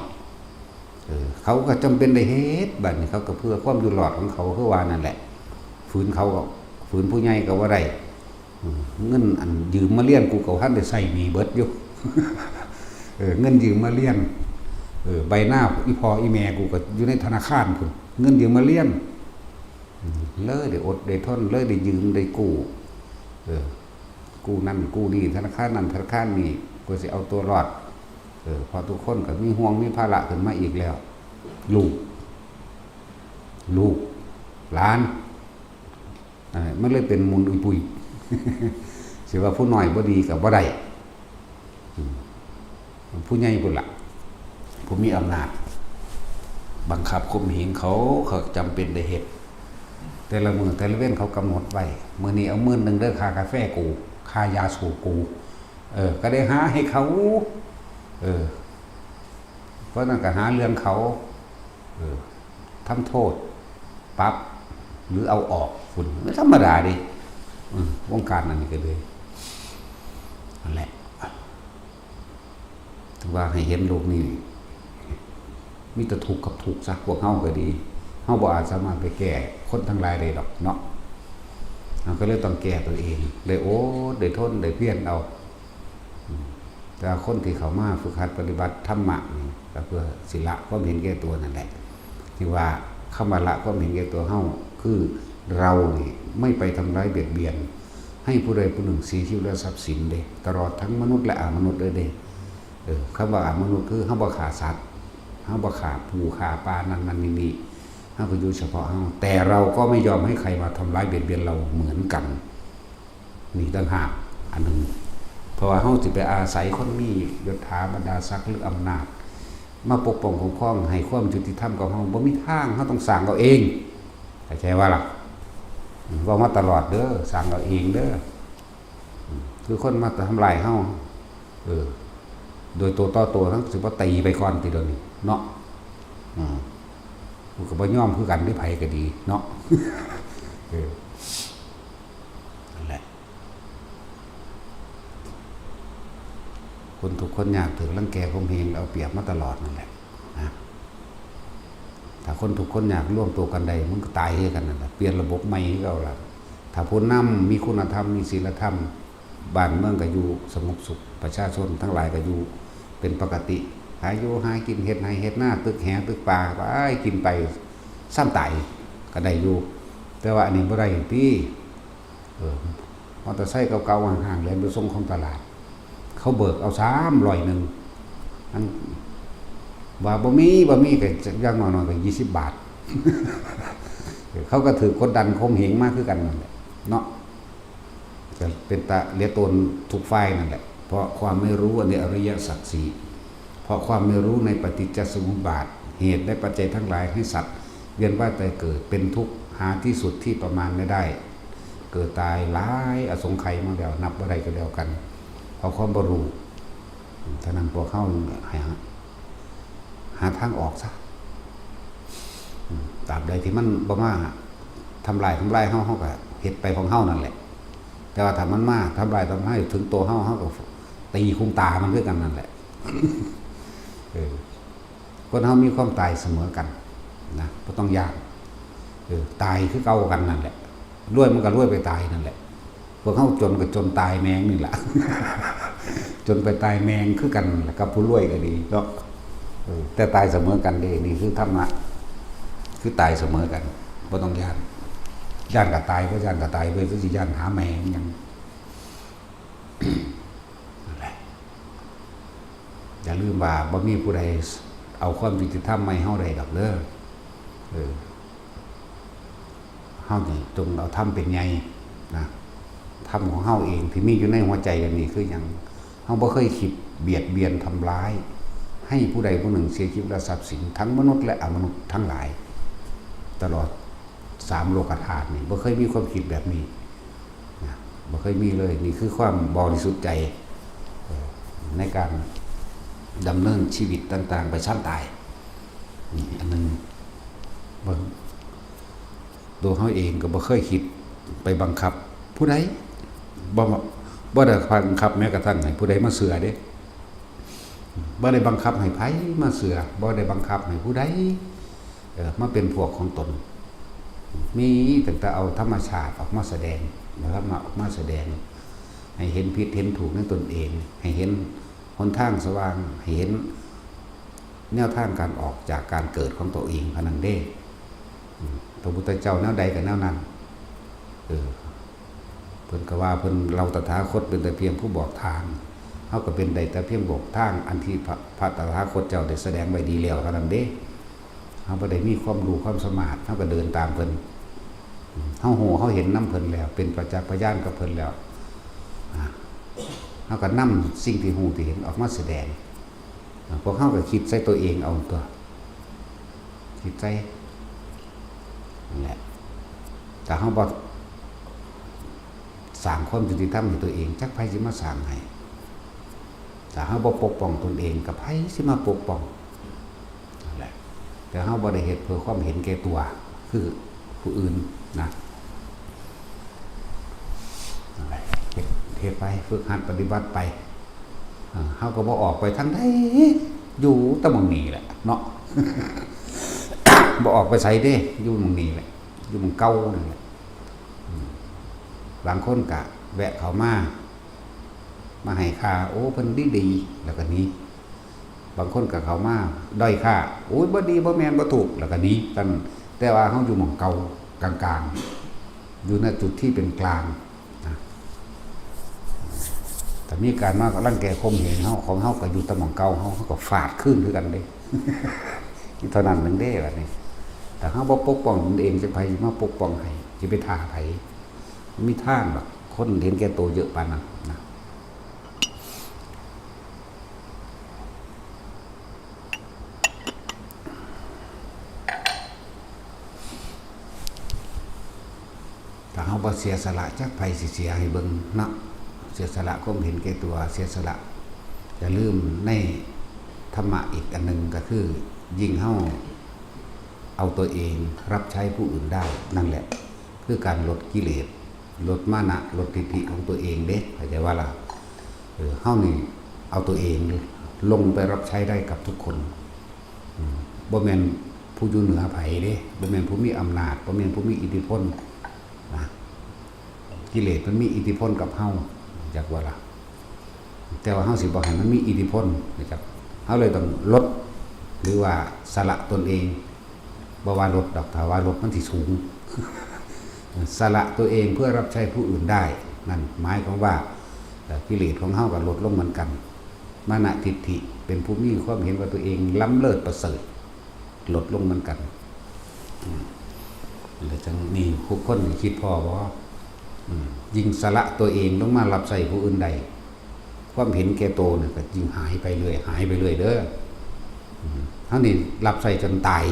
ເອີ ເຂົາກໍຈຳເປັນໄດ້ເຮັດ ບາດນີ້ເຂົາກໍເພື່ອຄວາມຢູ່ລອດຂອງເຂົາ ຄືວ່ານັ້ນແຫຼະ. ຝືນເຂົາກໍ ຝືນຜູ້ໃຫຍ່ກໍບໍ່ໄດ້. ເງິນອັນຢືມມາລຽນ ກູກໍບໍ່ທັນໄດ້ໃຊ້ໜີ້ເບິດຢູ່. ເອີ ເງິນຢືມມາລຽນ ເອີ ໃບໜ້າອີ່ພໍ່ອີ່ແມ່ກູກໍຢູ່ໃນທະນາຄານພຸ້ນ ເງິນຢືມມາລຽນ. ເລີຍໄດ້ອົດໄດ້ທົນ ເລີຍໄດ້ຢືມໄດ້ກູ້ ເອີ ກູ້ນັ້ນກູ້ນີ້ ທະນາຄານນັ້ນທະນາຄານນີ້ ເພື່ອຊິເອົາຕົວລອດ. ເອີ ເພາະທຸກຄົນກໍມີຫ່ວງມີພາລະຂຶ້ນມາອີກແລ້ວ ລູກ ລູກຫຼານ ເອີ ມັນເລີຍເປັນໝຸ່ນອຸຍປຸຍ. ຊິວ່າຜູ້ນ້ອຍບໍ່ດີກໍບໍ່ໄດ້. ອືມ ຜູ້ໃຫຍ່ພຸ້ນລະ ຜູ້ມີອຳນາດ ບັງຄັບຂົ່ມເຫງເຂົາ ເຂົາຈຳເປັນໄດ້ເຮັດ. ແຕ່ລະມື້ແຕ່ລະເວັນເຂົາກຳນົດໄວ້ ມື້ນີ້ເອົາໝື່ນໜຶ່ງເດີ ຄ່າກາແຟກູ ຄ່າຢາສູບກູ ເອີ ກໍໄດ້ຫາໃຫ້ເຂົາ ເອີ ເພາະນັ້ນກໍຫາເລື່ອງເຂົາ ເອີ ທຳໂທດ ປັບ ຫຼືເອົາອອກພຸ້ນ ມັນທຳມະດາເດ້. ອືມ ວົງການອັນນີ້ກໍເລີຍ ນັ້ນແຫຼະ ຖືວ່າໃຫ້ເຫັນໂລກນີ້ມີແຕ່ທຸກກັບທຸກຊະ. ພວກເຮົາກໍດີ ເຮົາບໍ່ອາດສາມາດໄປແກ້ຄົນທັງຫຼາຍໄດ້ດອກເນາະ. ເຮົາກໍເລີຍຕ້ອງແກ້ຕົວເອງ ໄດ້ອົດ ໄດ້ທົນ ໄດ້ພຽນເອົາ. ແຕ່ວ່າຄົນທີ່ເຂົ້າມາຝຶກຫັດປະຕິບັດທຳມະນີ້ ກໍເພື່ອຊິລະຄວາມເຫັນແກ່ຕົວນັ້ນແຫຼະ. ທີ່ວ່າຄຳວ່າລະຄວາມເຫັນແກ່ຕົວເຮົາ ຄືເຮົານີ້ໄມ່ໄປທຳຮ້າຍບຽດບຽນໃຫ້ຜູ້ໃດຜູ້ໜຶ່ງເສຍຊີວິດ ແລະ ຊັບສິນເດ້ ຕະຫຼອດທັງມະນຸດ ແລະ ອາມະນຸດເລີຍເດ້. ເອີ ຄຳວ່າອາມະນຸດ ຄືເຮົາບໍ່ຂ້າສັດ ເຮົາບໍ່ຂ້າປູຂ້າປາ ນັ້ນໆ ນີ້ໆ ເຮົາກໍຢູ່ສະເພາະເຮົາ ແຕ່ເຮົາກໍໄມ່ຍອມໃຫ້ໃຄມາທຳຮ້າຍບຽດບຽນເຮົາເໝືອນກັນ. ນີ້ຕ່າງຫາກອັນໜຶ່ງ ເພາະວ່າເຮົາຊິໄປອາໄສຄົນມີຍົດຖາບັນດາສັກ ຫຼື ອຳນາດ ມາປົກປ້ອງຄຸ້ມຄອງ ໃຫ້ຄວາມຍຸຕິທຳກັບເຮົາ ບໍ່ມີທາງ. ເຮົາຕ້ອງສ້າງເອົາເອງ ເຂົ້າໃຈວ່າລະ? ເວົ້າມາຕະຫຼອດເດີ ສ້າງເອົາເອງເດີ ຄືຄົນມາທຳລາຍເຮົາ ເອີ ໂດຍໂຕຕໍ່ໂຕ ເຮົາຊິບໍ່ຕີໄປກ່ອນຕິດຽວນີ້ເນາະ? ອືມ ກູກໍບໍ່ຍອມຄືກັນເດ້ ໃຜກໍດີເນາະ ເອີ ນັ້ນແຫຼະ ຄົນທຸກຄົນຍາກຖືກລັງແກຂົ່ມເຫງເອົາປຽບມາຕະຫຼອດນັ້ນແຫຼະນະ. ຖ້າຄົນທຸກຄົນຍາກລວມໂຕກັນໄດ້ ມັນກໍຕາຍຄືກັນນັ້ນແຫຼະ ປ່ຽນລະບົບໃໝ່ຄືເກົ່າລະ. ຖ້າຜູ້ນຳມີຄຸນນະທຳ ມີສີລະທຳ ບ້ານເມືອງກໍຢູ່ສະຫງົບສຸກ ປະຊາຊົນທັງຫຼາຍກໍຢູ່ເປັນປົກກະຕິ ຫາຢູ່ຫາກິນ ເຮັດໄຮ່ເຮັດນາ ຕຶກແຫຕຶກປາໄປ ກິນໄປ ຊ້ຳຕາຍກໍໄດ້ຢູ່. ແຕ່ວ່າອັນນີ້ບໍ່ໄດ້ຕິ ເອີ ມໍເຕີໄຊເກົ່າໆ ຫ້າງໆ ແລ່ນໄປສົ່ງຂອງຕະຫຼາດ ເຂົາເບີກເອົາສາມຮ້ອຍໜຶ່ງ ອັນວ່າບໍ່ມີ ບໍ່ມີ ກໍຢ່າງໜ້ອຍໆ ກໍຊາວບາດ ເຂົາກໍຖືກກົດດັນຂົ່ມເຫງມາຄືກັນນັ້ນແຫຼະເນາະ. ກໍເປັນຕາເລຍໂຕນທຸກຝ່າຍນັ້ນແຫຼະ ເພາະຄວາມໄມ່ຮູ້ໃນອະລິຍະສັດສີ່ ເພາະຄວາມໄມ່ຮູ້ໃນປະຕິດຈະສະໝຸດບາດ ເຫດແລະປັດໄຈທັງຫຼາຍໃຫ້ສັດວຽນວ່າຍຕາຍເກີດ ເປັນທຸກ ຫາທີ່ສຸດທີ່ປະມານໄມ່ໄດ້ ເກີດຕາຍຫຼາຍອະສົງໄຂມາແລ້ວ ນັບບໍ່ໄດ້ກໍແລ້ວກັນ ເພາະຄວາມບໍ່ຮູ້. ເທົ່ານັ້ນພວກເຮົາໃຫ້ຫາ ຫາທາງອອກຊະ ອາ ຕາບໃດທີ່ມັນບໍ່ມາທຳລາຍ ທຳລາຍເຮົາ ເຮົາກໍເຮັດໄປຂອງເຮົານັ້ນແຫຼະ ແຕ່ວ່າຖ້າມັນມາທຳລາຍ ທຳລາຍເຖິງໂຕເຮົາ ເຮົາກໍຕີຄຸມຕາມັນຄືກັນນັ້ນແຫຼະ ເອີ ຄົນເຮົາມີຄວາມຕາຍສະເໝີກັນນະ ບໍ່ຕ້ອງຢ້ານ ເອີ ຕາຍຄືເກົ່າກັນນັ້ນແຫຼະ ລວຍມັນກໍລວຍໄປຕາຍນັ້ນແຫຼະ. ພວກເຮົາຈົນກໍຈົນຕາຍແມງນີ້ລະ ຈົນໄປຕາຍແມງຄືກັນລະກັບຜູ້ລວຍກໍດີເນາະ ເອີ ແຕ່ຕາຍສະເໝີກັນເດ້. ນີ້ຄືທຳມະ ຄືຕາຍສະເໝີກັນ ບໍ່ຕ້ອງຢ້ານ ຢ້ານກໍຕາຍ ບໍ່ຢ້ານກໍຕາຍເວີຍ ຄືຊິຢ້ານຫາແມງຫຍັງ ນັ້ນແຫຼະ ຢ່າລືມວ່າບໍ່ມີຜູ້ໃດເອົາຄວາມຍຸຕິທຳມາໃຫ້ເຮົາໄດ້ດອກເດີ ເອີ. ເຮົານີ້ຈົ່ງເອົາທຳເປັນໃຫຍ່ນະ ທຳຂອງເຮົາເອງທີ່ມີຢູ່ໃນຫົວໃຈອັນນີ້ຄືຫຍັງ? ເຮົາບໍ່ເຄີຍຄິດບຽດບຽນທຳລາຍໃຫ້ຜູ້ໃດຜູ້ໜຶ່ງເສຍຊີວິດ ແລະ ຊັບສິນ ທັງມະນຸດ ແລະ ອະມະນຸດທັງຫຼາຍ ຕະຫຼອດສາມໂລກະທາດນີ້ ບໍ່ເຄີຍມີຄວາມຄິດແບບນີ້ນະ ບໍ່ເຄີຍມີເລີຍ. ນີ້ຄືຄວາມບໍລິສຸດໃຈ ເອີ ໃນການດຳເນີນຊີວິດຕ່າງໆໄປຊ້ຳຕາຍ. ນີ້ອັນໜຶ່ງ ເບິ່ງ ຕົວເຮົາເອງກໍບໍ່ເຄີຍຄິດໄປບັງຄັບຜູ້ໃດ ບໍ່ ບໍ່ໄດ້ບັງຄັບແມ້ກະທັ່ງໃຫ້ຜູ້ໃດມາເຊື່ອເດ້ ບໍ່ໄດ້ບັງຄັບໃຫ້ໃຜມາເຊື່ອ ບໍ່ໄດ້ບັງຄັບໃຫ້ຜູ້ໃດ ເອີ ມາເປັນພວກຂອງຕົນ. ມີຕັ້ງແຕ່ເອົາທຳມະຊາດອອກມາສະແດງ ທຳມະອອກມາສະແດງ ໃຫ້ເຫັນຜິດເຫັນຖືກໃນຕົນເອງ ໃຫ້ເຫັນຫົນທາງສະຫວ່າງ ໃຫ້ເຫັນ ແນວທາງການອອກຈາກການເກີດຂອງຕົວເອງເທົ່ານັ້ນເດ້. ອືມ ພະພຸດທະເຈົ້າແນວໃດກໍແນວນັ້ນ. ເອີ ເພິ່ນກໍວ່າເພິ່ນ ເຮົາຕະຖາຄົດເປັນແຕ່ພຽງຜູ້ບອກທາງ. ເຮົາກໍເປັນໄດ້ແຕ່ພຽງບອກທາງອັນທີ່ພະ ພະຕະຖາຄົດເຈົ້າໄດ້ສະແດງໄວ້ດີແລ້ວເທົ່ານັ້ນເດ້. ເຮົາບໍ່ໄດ້ມີຄວາມຮູ້ຄວາມສາມາດ ເຮົາກໍເດີນຕາມເພິ່ນ. ເຮົາຮູ້ເຮົາເຫັນນຳເພິ່ນແລ້ວ ເປັນປະຈັກພະຍານກັບເພິ່ນແລ້ວ ອາ ເຮົາກໍນຳສິ່ງທີ່ຮູ້ທີ່ເຫັນອອກມາສະແດງ. ອາ ພວກເຮົາກໍຄິດໃສ່ຕົວເອງເອົາຕົວະ ຄິດໃສ່ນັ້ນແຫຼະ. ຖ້າເຮົາບໍ່ສ້າງຄວາມຍຸຕິທຳໃຫ້ຕົວເອງ ຈັກໃຜຊິມາສ້າງໃຫ້? ຖ້າເຮົາບໍ່ປົກປ້ອງຕົນເອງ ກໍໃຜຊິມາປົກປ້ອງ? ນັ້ນແຫຼະ ແຕ່ເຮົາບໍ່ໄດ້ເຮັດເພື່ອຄວາມເຫັນແກ່ຕົວຄືຜູ້ອື່ນນະ. ນັ້ນແຫຼະ ເຮັດ ເຮັດໄປ ຝຶກຫັດປະຕິບັດໄປ. ເອີ ເຮົາກໍບໍ່ອອກໄປທາງໃດ ຢູ່ແຕ່ໝ່ອງນີ້ແຫຼະເນາະ ບໍ່ອອກໄປໃສເດ້ ຢູ່ໝ່ອງນີ້ແຫຼະ ຢູ່ໝ່ອງເກົ່ານີ້ແຫຼະ. ອືມ ບາງຄົນກະແວະເຂົ້າມາ ມາໃຫ້ຄ່າ ໂອ້ ເພິ່ນດີໆ ແລ້ວກໍໜີ. ບາງຄົນກໍເຂົ້າມາດ້ອຍຄ່າ ໂອ້ຍ ບໍ່ດີ ບໍ່ແມ່ນ ບໍ່ຖືກ ແລ້ວກໍໜີ. ແຕ່ວ່າເຮົາຢູ່ໝ່ອງເກົ່າ ກາງໆ ຢູ່ໃນຈຸດທີ່ເປັນກາງນະ. ຖ້າມີການມາລັງແກຂົ່ມເຫງເຮົາ ຂອງເຮົາກໍຢູ່ແຕ່ໝ່ອງເກົ່າ ເຮົາ ເຮົາກໍຟາດຄືນຄືກັນເດ້. ເທົ່ານັ້ນໜຶ່ງເດ້ບັດນີ້. ຖ້າເຮົາບໍ່ປົກປ້ອງຕົນເອງ ຈະໃຜຊິມາປົກປ້ອງໃຫ້? ຊິໄປຖ້າໃຜ? ບໍ່ມີທາງດອກ ຄົນເຫັນແກ່ໂຕເຍອະປານນັ້ນນະ. ເ ຖ້າເຮົາບໍ່ເສຍສະຫຼະ ຈັກໃຜຊິເສຍໃຫ້ເບິ່ງເນາະ. ເສຍສະຫຼະຄວາມເຫັນແກ່ຕົວ, ເສຍສະຫຼະ. ຢ່າລືມໃນທຳມະອີກອັນໜຶ່ງກໍຄື ຍິ່ງເຮົາເອົາຕົວເອງຮັບໃຊ້ຜູ້ອື່ນໄດ້, ນັ້ນແຫຼະຄືການລົດກິເລດ, ລົດມານະ, ລົດທິດຖິຂອງຕົວເອງເດ້, ເຂົ້າໃຈບໍ່ລະ? ເອີ ເຮົານີ້ເອົາຕົວເອງລົງໄປຮັບໃຊ້ໄດ້ກັບທຸກຄົນ. ອືມ ບໍ່ແມ່ນຜູ້ຢູ່ເໜືອໃຜເດ້, ບໍ່ແມ່ນຜູ້ມີອຳນາດ, ບໍ່ແມ່ນຜູ້ມີອິດທິພົນນະ. ກິເລດມັນມີອິດທິພົນກັບເຮົາ, ຮູ້ຈັກບໍ່ລະ? ແຕ່ວ່າເຮົາຊິບໍ່ໃຫ້ມັນມີອິດທິພົນ, ຮູ້ຈັກ? ເຮົາເລີຍຕ້ອງລົດ ຫຼືວ່າສະຫຼະຕົນເອງ. ບໍ່ວ່າລົດດອກ, ຖ້າວ່າລົດມັນຊິສູງ. ສະຫຼະຕົວເອງເພື່ອຮັບໃຊ້ຜູ້ອື່ນໄດ້, ນັ້ນໝາຍຄວາມວ່າ ເອີ ກິເລດຂອງເຮົາກໍລົດລົງເໝືອນກັນ. ມານະທິດຖິ ເປັນຜູ້ມີຄວາມເຫັນວ່າຕົວເອງລ້ຳເລີດປະເສີດ, ລົດລົງເໝືອນກັນ. ອືມ ແລ້ວຈັ່ງມີຜູ້ຄົນຄິດພໍບໍ່? ອືມ ຍິ່ງສະຫຼະຕົວເອງລົງມາຮັບໃຊ້ຜູ້ອື່ນໄດ້, ຄວາມເຫັນແກ່ໂຕນີ້ກໍຍິ່ງຫາຍໄປເລື້ອຍ, ຫາຍໄປເລື້ອຍເດີ. ອືມ ເຮົານີ້ຮັບໃຊ້ຈົນຕາຍ,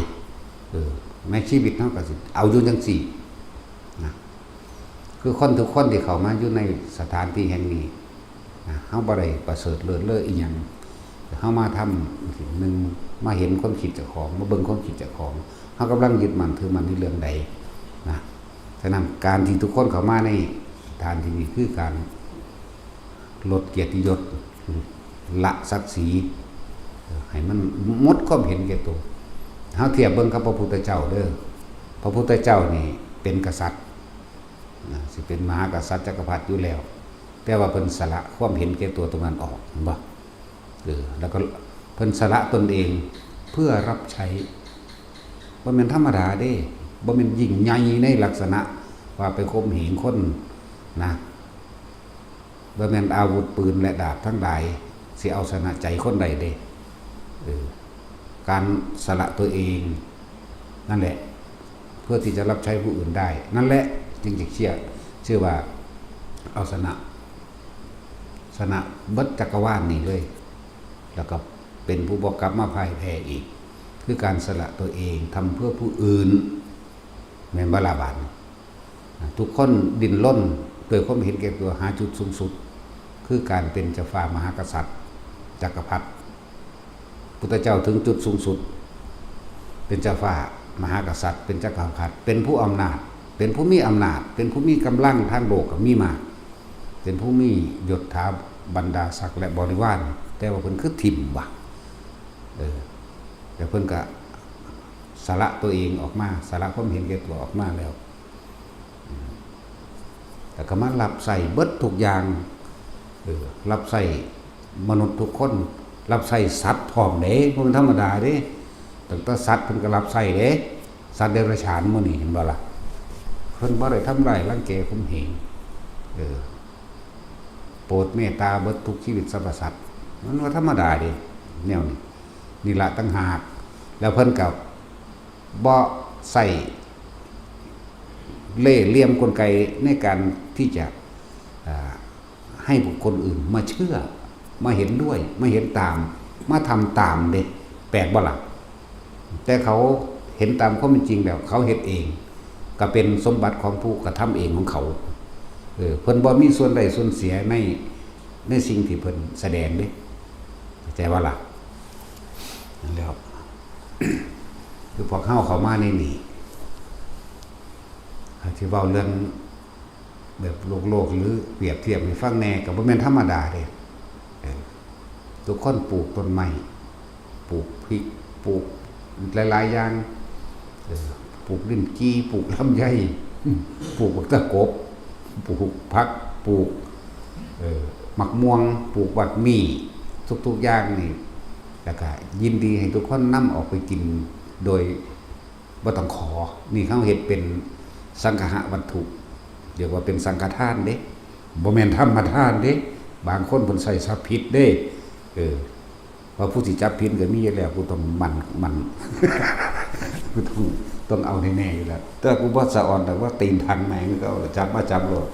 ເອີ ໃນຊີວິດເຮົາກໍຊິເອົາຢູ່ຈັ່ງຊີ້ນະ. ຄືຄົນທຸກຄົນທີ່ເຂົ້າມາຢູ່ໃນສະຖານທີ່ແຫ່ງນີ້ນະ, ເຮົາບໍ່ໄດ້ປະເສີດເລີດເລີອີ່ຫຍັງ. ເຮົາມາທຳ ໜຶ່ງ ມາເຫັນຄວາມຄິດເຈົ້າຂອງ, ມາເບິ່ງຄວາມຄິດເຈົ້າຂອງ, ເຮົາກຳລັງຍຶດໝັ້ນຖືໝັ້ນໃນເລື່ອງໃດນະ. ສະນັ້ນ ການທີ່ທຸກຄົນເຂົ້າມາໃນສະຖານທີ່ນີ້ ຄືການ ລົດກຽດຕິຍົດ, ລະສັກສີ, ໃຫ້ມັນໝົດຄວາມເຫັນແກ່ໂຕ. ເຮົາທຽບເບິ່ງກັບພະພຸດທະເຈົ້າເດີ. ພະພຸດທະເຈົ້ານີ້ເປັນກະສັດນະ, ຊິເປັນມະຫາກະສັດຈັກກະພັດຢູ່ແລ້ວ, ແຕ່ວ່າເພິ່ນສະຫຼະຄວາມເຫັນແກ່ໂຕຕົງນັ້ນອອກ, ເຫັນບໍ່? ເອີ ແລ້ວກໍເພິ່ນສະຫຼະຕົນເອງເພື່ອຮັບໃຊ້. ບໍ່ແມ່ນທຳມະດາເດ້, ບໍ່ແມ່ນຍິ່ງໃຫຍ່ໃນລັກສະນະວ່າໄປຂົ່ມເຫງຄົນນະ. ບໍ່ແມ່ນອາວຸດປືນ ແລະ ດາບທັງຫຼາຍຊິເອົາຊະນະໃຈຄົນໄດ້ເດ້. ເອີ ການສະຫຼະຕົວເອງນັ້ນແຫຼະ ເພື່ອທີ່ຈະຮັບໃຊ້ຜູ້ອື່ນໄດ້, ນັ້ນແຫຼະຈຶ່ງຈະເຊື່ອ ເຊື່ອວ່າເອົາຊະນະ ຊະນະເບິດຈັກກະວານນີ້ເລີຍ, ແລ້ວກໍເປັນຜູ້ບໍ່ກັບມາພ່າຍແພ້ອີກ. ຄືການສະຫຼະຕົວເອງ ທຳເພື່ອຜູ້ອື່ນ, ແມ່ນບໍ່ລະບາດນີ້? ທຸກຄົນດີ້ນລົນດ້ວຍຄວາມເຫັນແກ່ຕົວ ຫາຈຸດສູງສຸດ ຄືການເປັນເຈົ້າຟ້າມະຫາກະສັດ ຈັກກະພັດ. ພຸດທະເຈົ້າເຖິງຈຸດສູງສຸດ ເປັນເຈົ້າຟ້າມະຫາກະສັດ, ເປັນຈັກກະພັດ, ເປັນຜູ້ອຳນາດ, ເປັນຜູ້ມີອຳນາດ, ເປັນຜູ້ມີກຳລັງທາງໂລກກໍມີມາ, ເປັນຜູ້ມີຍົດຖາບັນດາສັກ ແລະ ບໍລິວານ, ແຕ່ວ່າເພິ່ນຄືຖິ້ມວະ? ເອີ ແລ້ວເພິ່ນກະສະຫຼະຕົວເອງອອກມາ, ສະຫຼະຄວາມເຫັນແກ່ຕົວອອກມາແລ້ວ ແລ້ວກໍມາຮັບໃຊ້ເບິດທຸກຢ່າງ, ເອີ ຮັບໃຊ້ມະນຸດທຸກຄົນ, ຮັບໃຊ້ສັດພ້ອມເດ້, ບໍ່ແມ່ນທຳມະດາເດ້. ຕັ້ງແຕ່ສັດເພິ່ນກໍຮັບໃຊ້ເດ້, ສັດເດຍລະສານມື້ນີ້ ເຫັນບໍ່ລະ? ເພິ່ນບໍ່ໄດ້ທຳຮ້າຍລັງແກຂົ່ມເຫງ, ເອີ ໂປດເມດຕາເບິດທຸກຊີວິດສັບພະສັດ, ມັນບໍ່ທຳມະດາເດ້ແນວນີ້. ນີ້ລະຕ່າງຫາກ, ແລ້ວເພິ່ນກໍບໍ່ໃຊ້ເລ່ຫຼ່ຽມກົນໄກໃນການທີ່ຈະ ອ່າ ໃຫ້ບຸກຄົນອື່ນມາເຊື່ອ, ມາເຫັນດ້ວຍ, ມາເຫັນຕາມ, ມາທຳຕາມເດ້. ແປກບໍ່ລະ? ແຕ່ເຂົາເຫັນຕາມຄວາມເປັນຈິງແລ້ວ ເຂົາເຮັດເອງ, ກໍເປັນສົມບັດຂອງຜູ້ກະທຳເອງຂອງເຂົາ. ເອີ ເພິ່ນບໍ່ມີສ່ວນໄດ້ສ່ວນເສຍໃນ ໃນສິ່ງທີ່ເພິ່ນສະແດງເດ້. ເຂົ້າໃຈບໍ່ລະ? ນັ້ນແຫຼະ ຄືພວກເຮົາເຂົ້າມາໃນນີ້ ຖ້າຊິເວົ້າເລື່ອງແບບໂລກໆ ຫຼື ປຽບທຽບໃຫ້ຟັງແດ່ ກໍບໍ່ແມ່ນທຳມະດາເດ້. ເອີ ທຸກຄົນປູກຕົ້ນໄມ້, ປູກພິກ, ປູກຫຼາຍໆຢ່າງ, ເອີ ປູກລິ້ນຈີ່, ປູກລຳໄຍ, ປູກບັກຕະກົບ, ປູກຜັກ, ປູກ ເອີ ໝາກມ່ວງ, ປູກໝາກມີ້, ທຸກໆຢ່າງນີ້ ແລ້ວກະຍິນດີໃຫ້ທຸກຄົນນຳອອກໄປກິນໂດຍບໍ່ຕ້ອງຂໍ. ນີ້ເຮົາເຮັດເປັນສັງຄະຫະວັດຖຸ, ຮຽກວ່າເປັນສັງຄະທານເດ້, ບໍ່ແມ່ນທຳມະທານເດ້. ບາງຄົນເພິ່ນໃຊ້ສັບຜິດເດ້. ເອີ ວ່າຜູ້ຊິຈັບຜິດກໍມີຢູ່ແລ້ວ, ຜູ້ຕ້ອງໝັ້ນ, ໝັ້ນ, ຜູ້ຕ້ອງ, ຕ້ອງເອົາແນ່ໆຢູ່ແລ້ວ. ແຕ່ກູບໍ່ສະອອນດອກວ່າຕີນຖັງແມ່ງ ກໍຈັບມາຈັບໂລດ,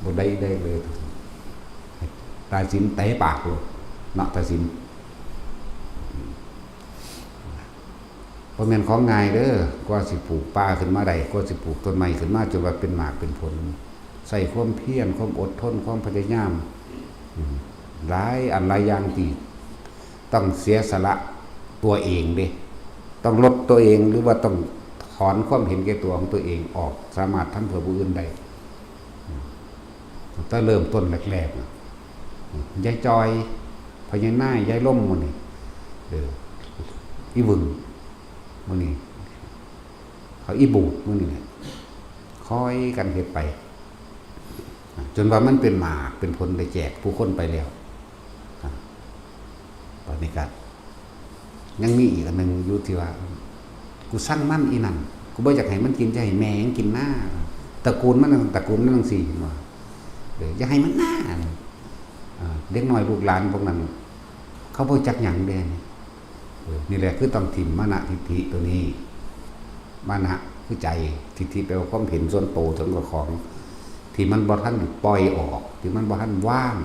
ບໍ່ໄດ້, ໄດ້ເລີຍ. ຕາສິນເຕະປາກໂລດເນາະ, ຕາສິນ. ບໍ່ແມ່ນຂອງງ່າຍເດີ້ ກວ່າຊິປູກປ່າຂຶ້ນມາໄດ້ ກວ່າຊິປູກຕົ້ນໄມ້ຂຶ້ນມາຈົນວ່າເປັນໝາກເປັນຜົນ ໃຊ້ຄວາມພຽນ ຄວາມອົດທົນ ຄວາມພະຍາຍາມ ອືມ ຫຼາຍອັນຫຼາຍຢ່າງທີ່ຕ້ອງເສຍສະຫຼະຕົວເອງເດ້ ຕ້ອງລົດຕົວເອງ ຫຼືວ່າຕ້ອງຖອນຄວາມເຫັນແກ່ຕົວຂອງຕົວເອງອອກ ສາມາດທຳເພື່ອຜູ້ອື່ນໄດ້ ອືມ ຕັ້ງແຕ່ເລີ່ມຕົ້ນແລກໆ ນະ ຍາຍຈ່ອຍ ພໍ່ໃຫຍ່ນາຍ ຍາຍລົມ ໝູ່ນີ້ ເອີ ອີຫວຶງ ໝູ່ນີ້ ເຂົາອີບູດ ໝູ່ນີ້ແຫຼະ ຄ່ອຍກັນເຮັດໄປ ຈົນວ່າມັນເປັນໝາກເປັນຜົນໄດ້ແຈກຜູ້ຄົນໄປແລ້ວ ບາດນີ້ກະ ຍັງມີອີກອັນໜຶ່ງຢູ່ທີ່ວ່າ ກູຊັງມັນອີ່ນັ້ນ ກູບໍ່ຢາກໃຫ້ມັນກິນ ຈະໃຫ້ແມ່ມັນກິນນາ ຕະກູນມັນ ຕະກູນມັນຈັ່ງຊີ້ ເຫັນບໍ່ ເອີ ຢ່າໃຫ້ມັນນາ ເດັກນ້ອຍລູກຫຼານພວກນັ້ນ ເຂົາບໍ່ຮູ້ຈັກຫຍັງເດ້ ເອີ ນີ້ແຫຼະຄືຕ້ອງຖິ້ມມານະທິດຖິໂຕນີ້ ມານະຄືໃຈ ທິດຖິແປວ່າຄວາມເຫັນສ່ວນໂຕເຖິງເຈົ້າຂອງ ທີ່ມັນບໍ່ທັນໄດ້ປ່ອຍອອກ ທີ່ມັນບໍ່ທັນວາງ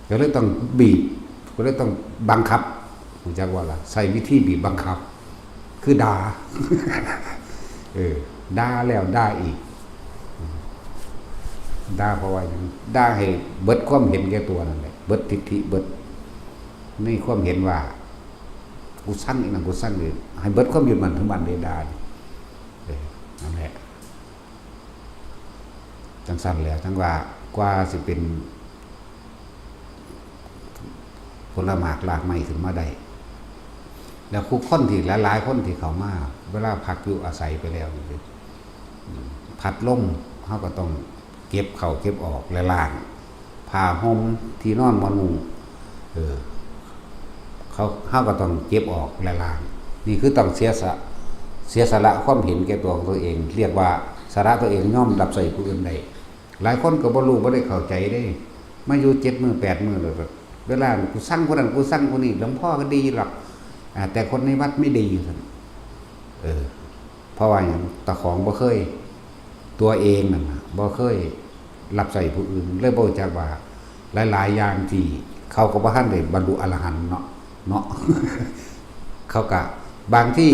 ກໍເລີຍຕ້ອງບີບ ກໍເລີຍຕ້ອງບັງຄັບ ຮູ້ຈັກບໍ່ລະ ໃຊ້ວິທີບີບບັງຄັບ ຄືດ່າ ເອີ ດ່າແລ້ວດ່າອີກ ດ່າເພາະວ່າຫຍັງ ດ່າໃຫ້ເບິດຄວາມເຫັນແກ່ຕົວນັ້ນແຫຼະ ເບິດທິດຖິ ເບິດໃນຄວາມເຫັນວ່າ ກູຊັງອີ່ນັ້ນ ກູຊັງນີ້ ໃຫ້ເບິດຄວາມຍຶດໝັ້ນຖືໝັ້ນເດ ດ່ານີ້ ເອີ ນັ້ນແຫຼະ ຈັ່ງຊັ້ນແຫຼະ ຈັ່ງວ່າ ກວ່າຊິເປັນຜົນລະໝາກລາກໄມ້ຂຶ້ນມາໄດ້ ແລ້ວຄຸຄົນທີ່ຫຼາຍໆຄົນທີ່ເຂົ້າມາ ເວລາພັກຢູ່ອາໄສໄປແລ້ວນີ້ ອືມ ພັດລົມ ເຮົາກໍຕ້ອງເກັບເຂົ້າເກັບອອກ ແລະ ລ້າງ ຜ້າຫົ່ມ ທີ່ນອນ ໝອນມຸ້ງ ເອີ ເຮົາ ເຮົາກໍຕ້ອງເກັບອອກ ແລະ ລ້າງ ນີ້ຄືຕ້ອງເສຍສະ ເສຍສະຫຼະຄວາມເຫັນແກ່ຕົວຂອງຕົວເອງ ຮຽກວ່າສະຫຼະຕົວເອງ ຍອມຮັບໃຊ້ຜູ້ອື່ນໄດ້ ຫຼາຍຄົນກໍບໍ່ຮູ້ ບໍ່ໄດ້ເຂົ້າໃຈເດ້ ມາຢູ່ເຈັດມື້ແປດມື້ແລ້ວ ເວລາກູຊັງຜູ້ນັ້ນ ກູຊັງຜູ້ນີ້ ຫຼວງພໍ່ກໍດີດອກ ອາ ແຕ່ຄົນໃນວັດໄມ່ດີ ວ່າຊັ້ນ ເອີ ເພາະວ່າຫຍັງ? ເຈົ້າຂອງບໍ່ເຄີຍ ຕົວເອງນັ້ນນະ ບໍ່ເຄີຍຮັບໃຊ້ຜູ້ອື່ນ ເລີຍບໍ່ຮູ້ຈັກວ່າ ຫຼາຍໆຢ່າງທີ່ເຂົາກໍບໍ່ທັນໄດ້ບັນລຸອະລະຫັນເນາະ ເນາະ ເຂົາກະ ບາງທີ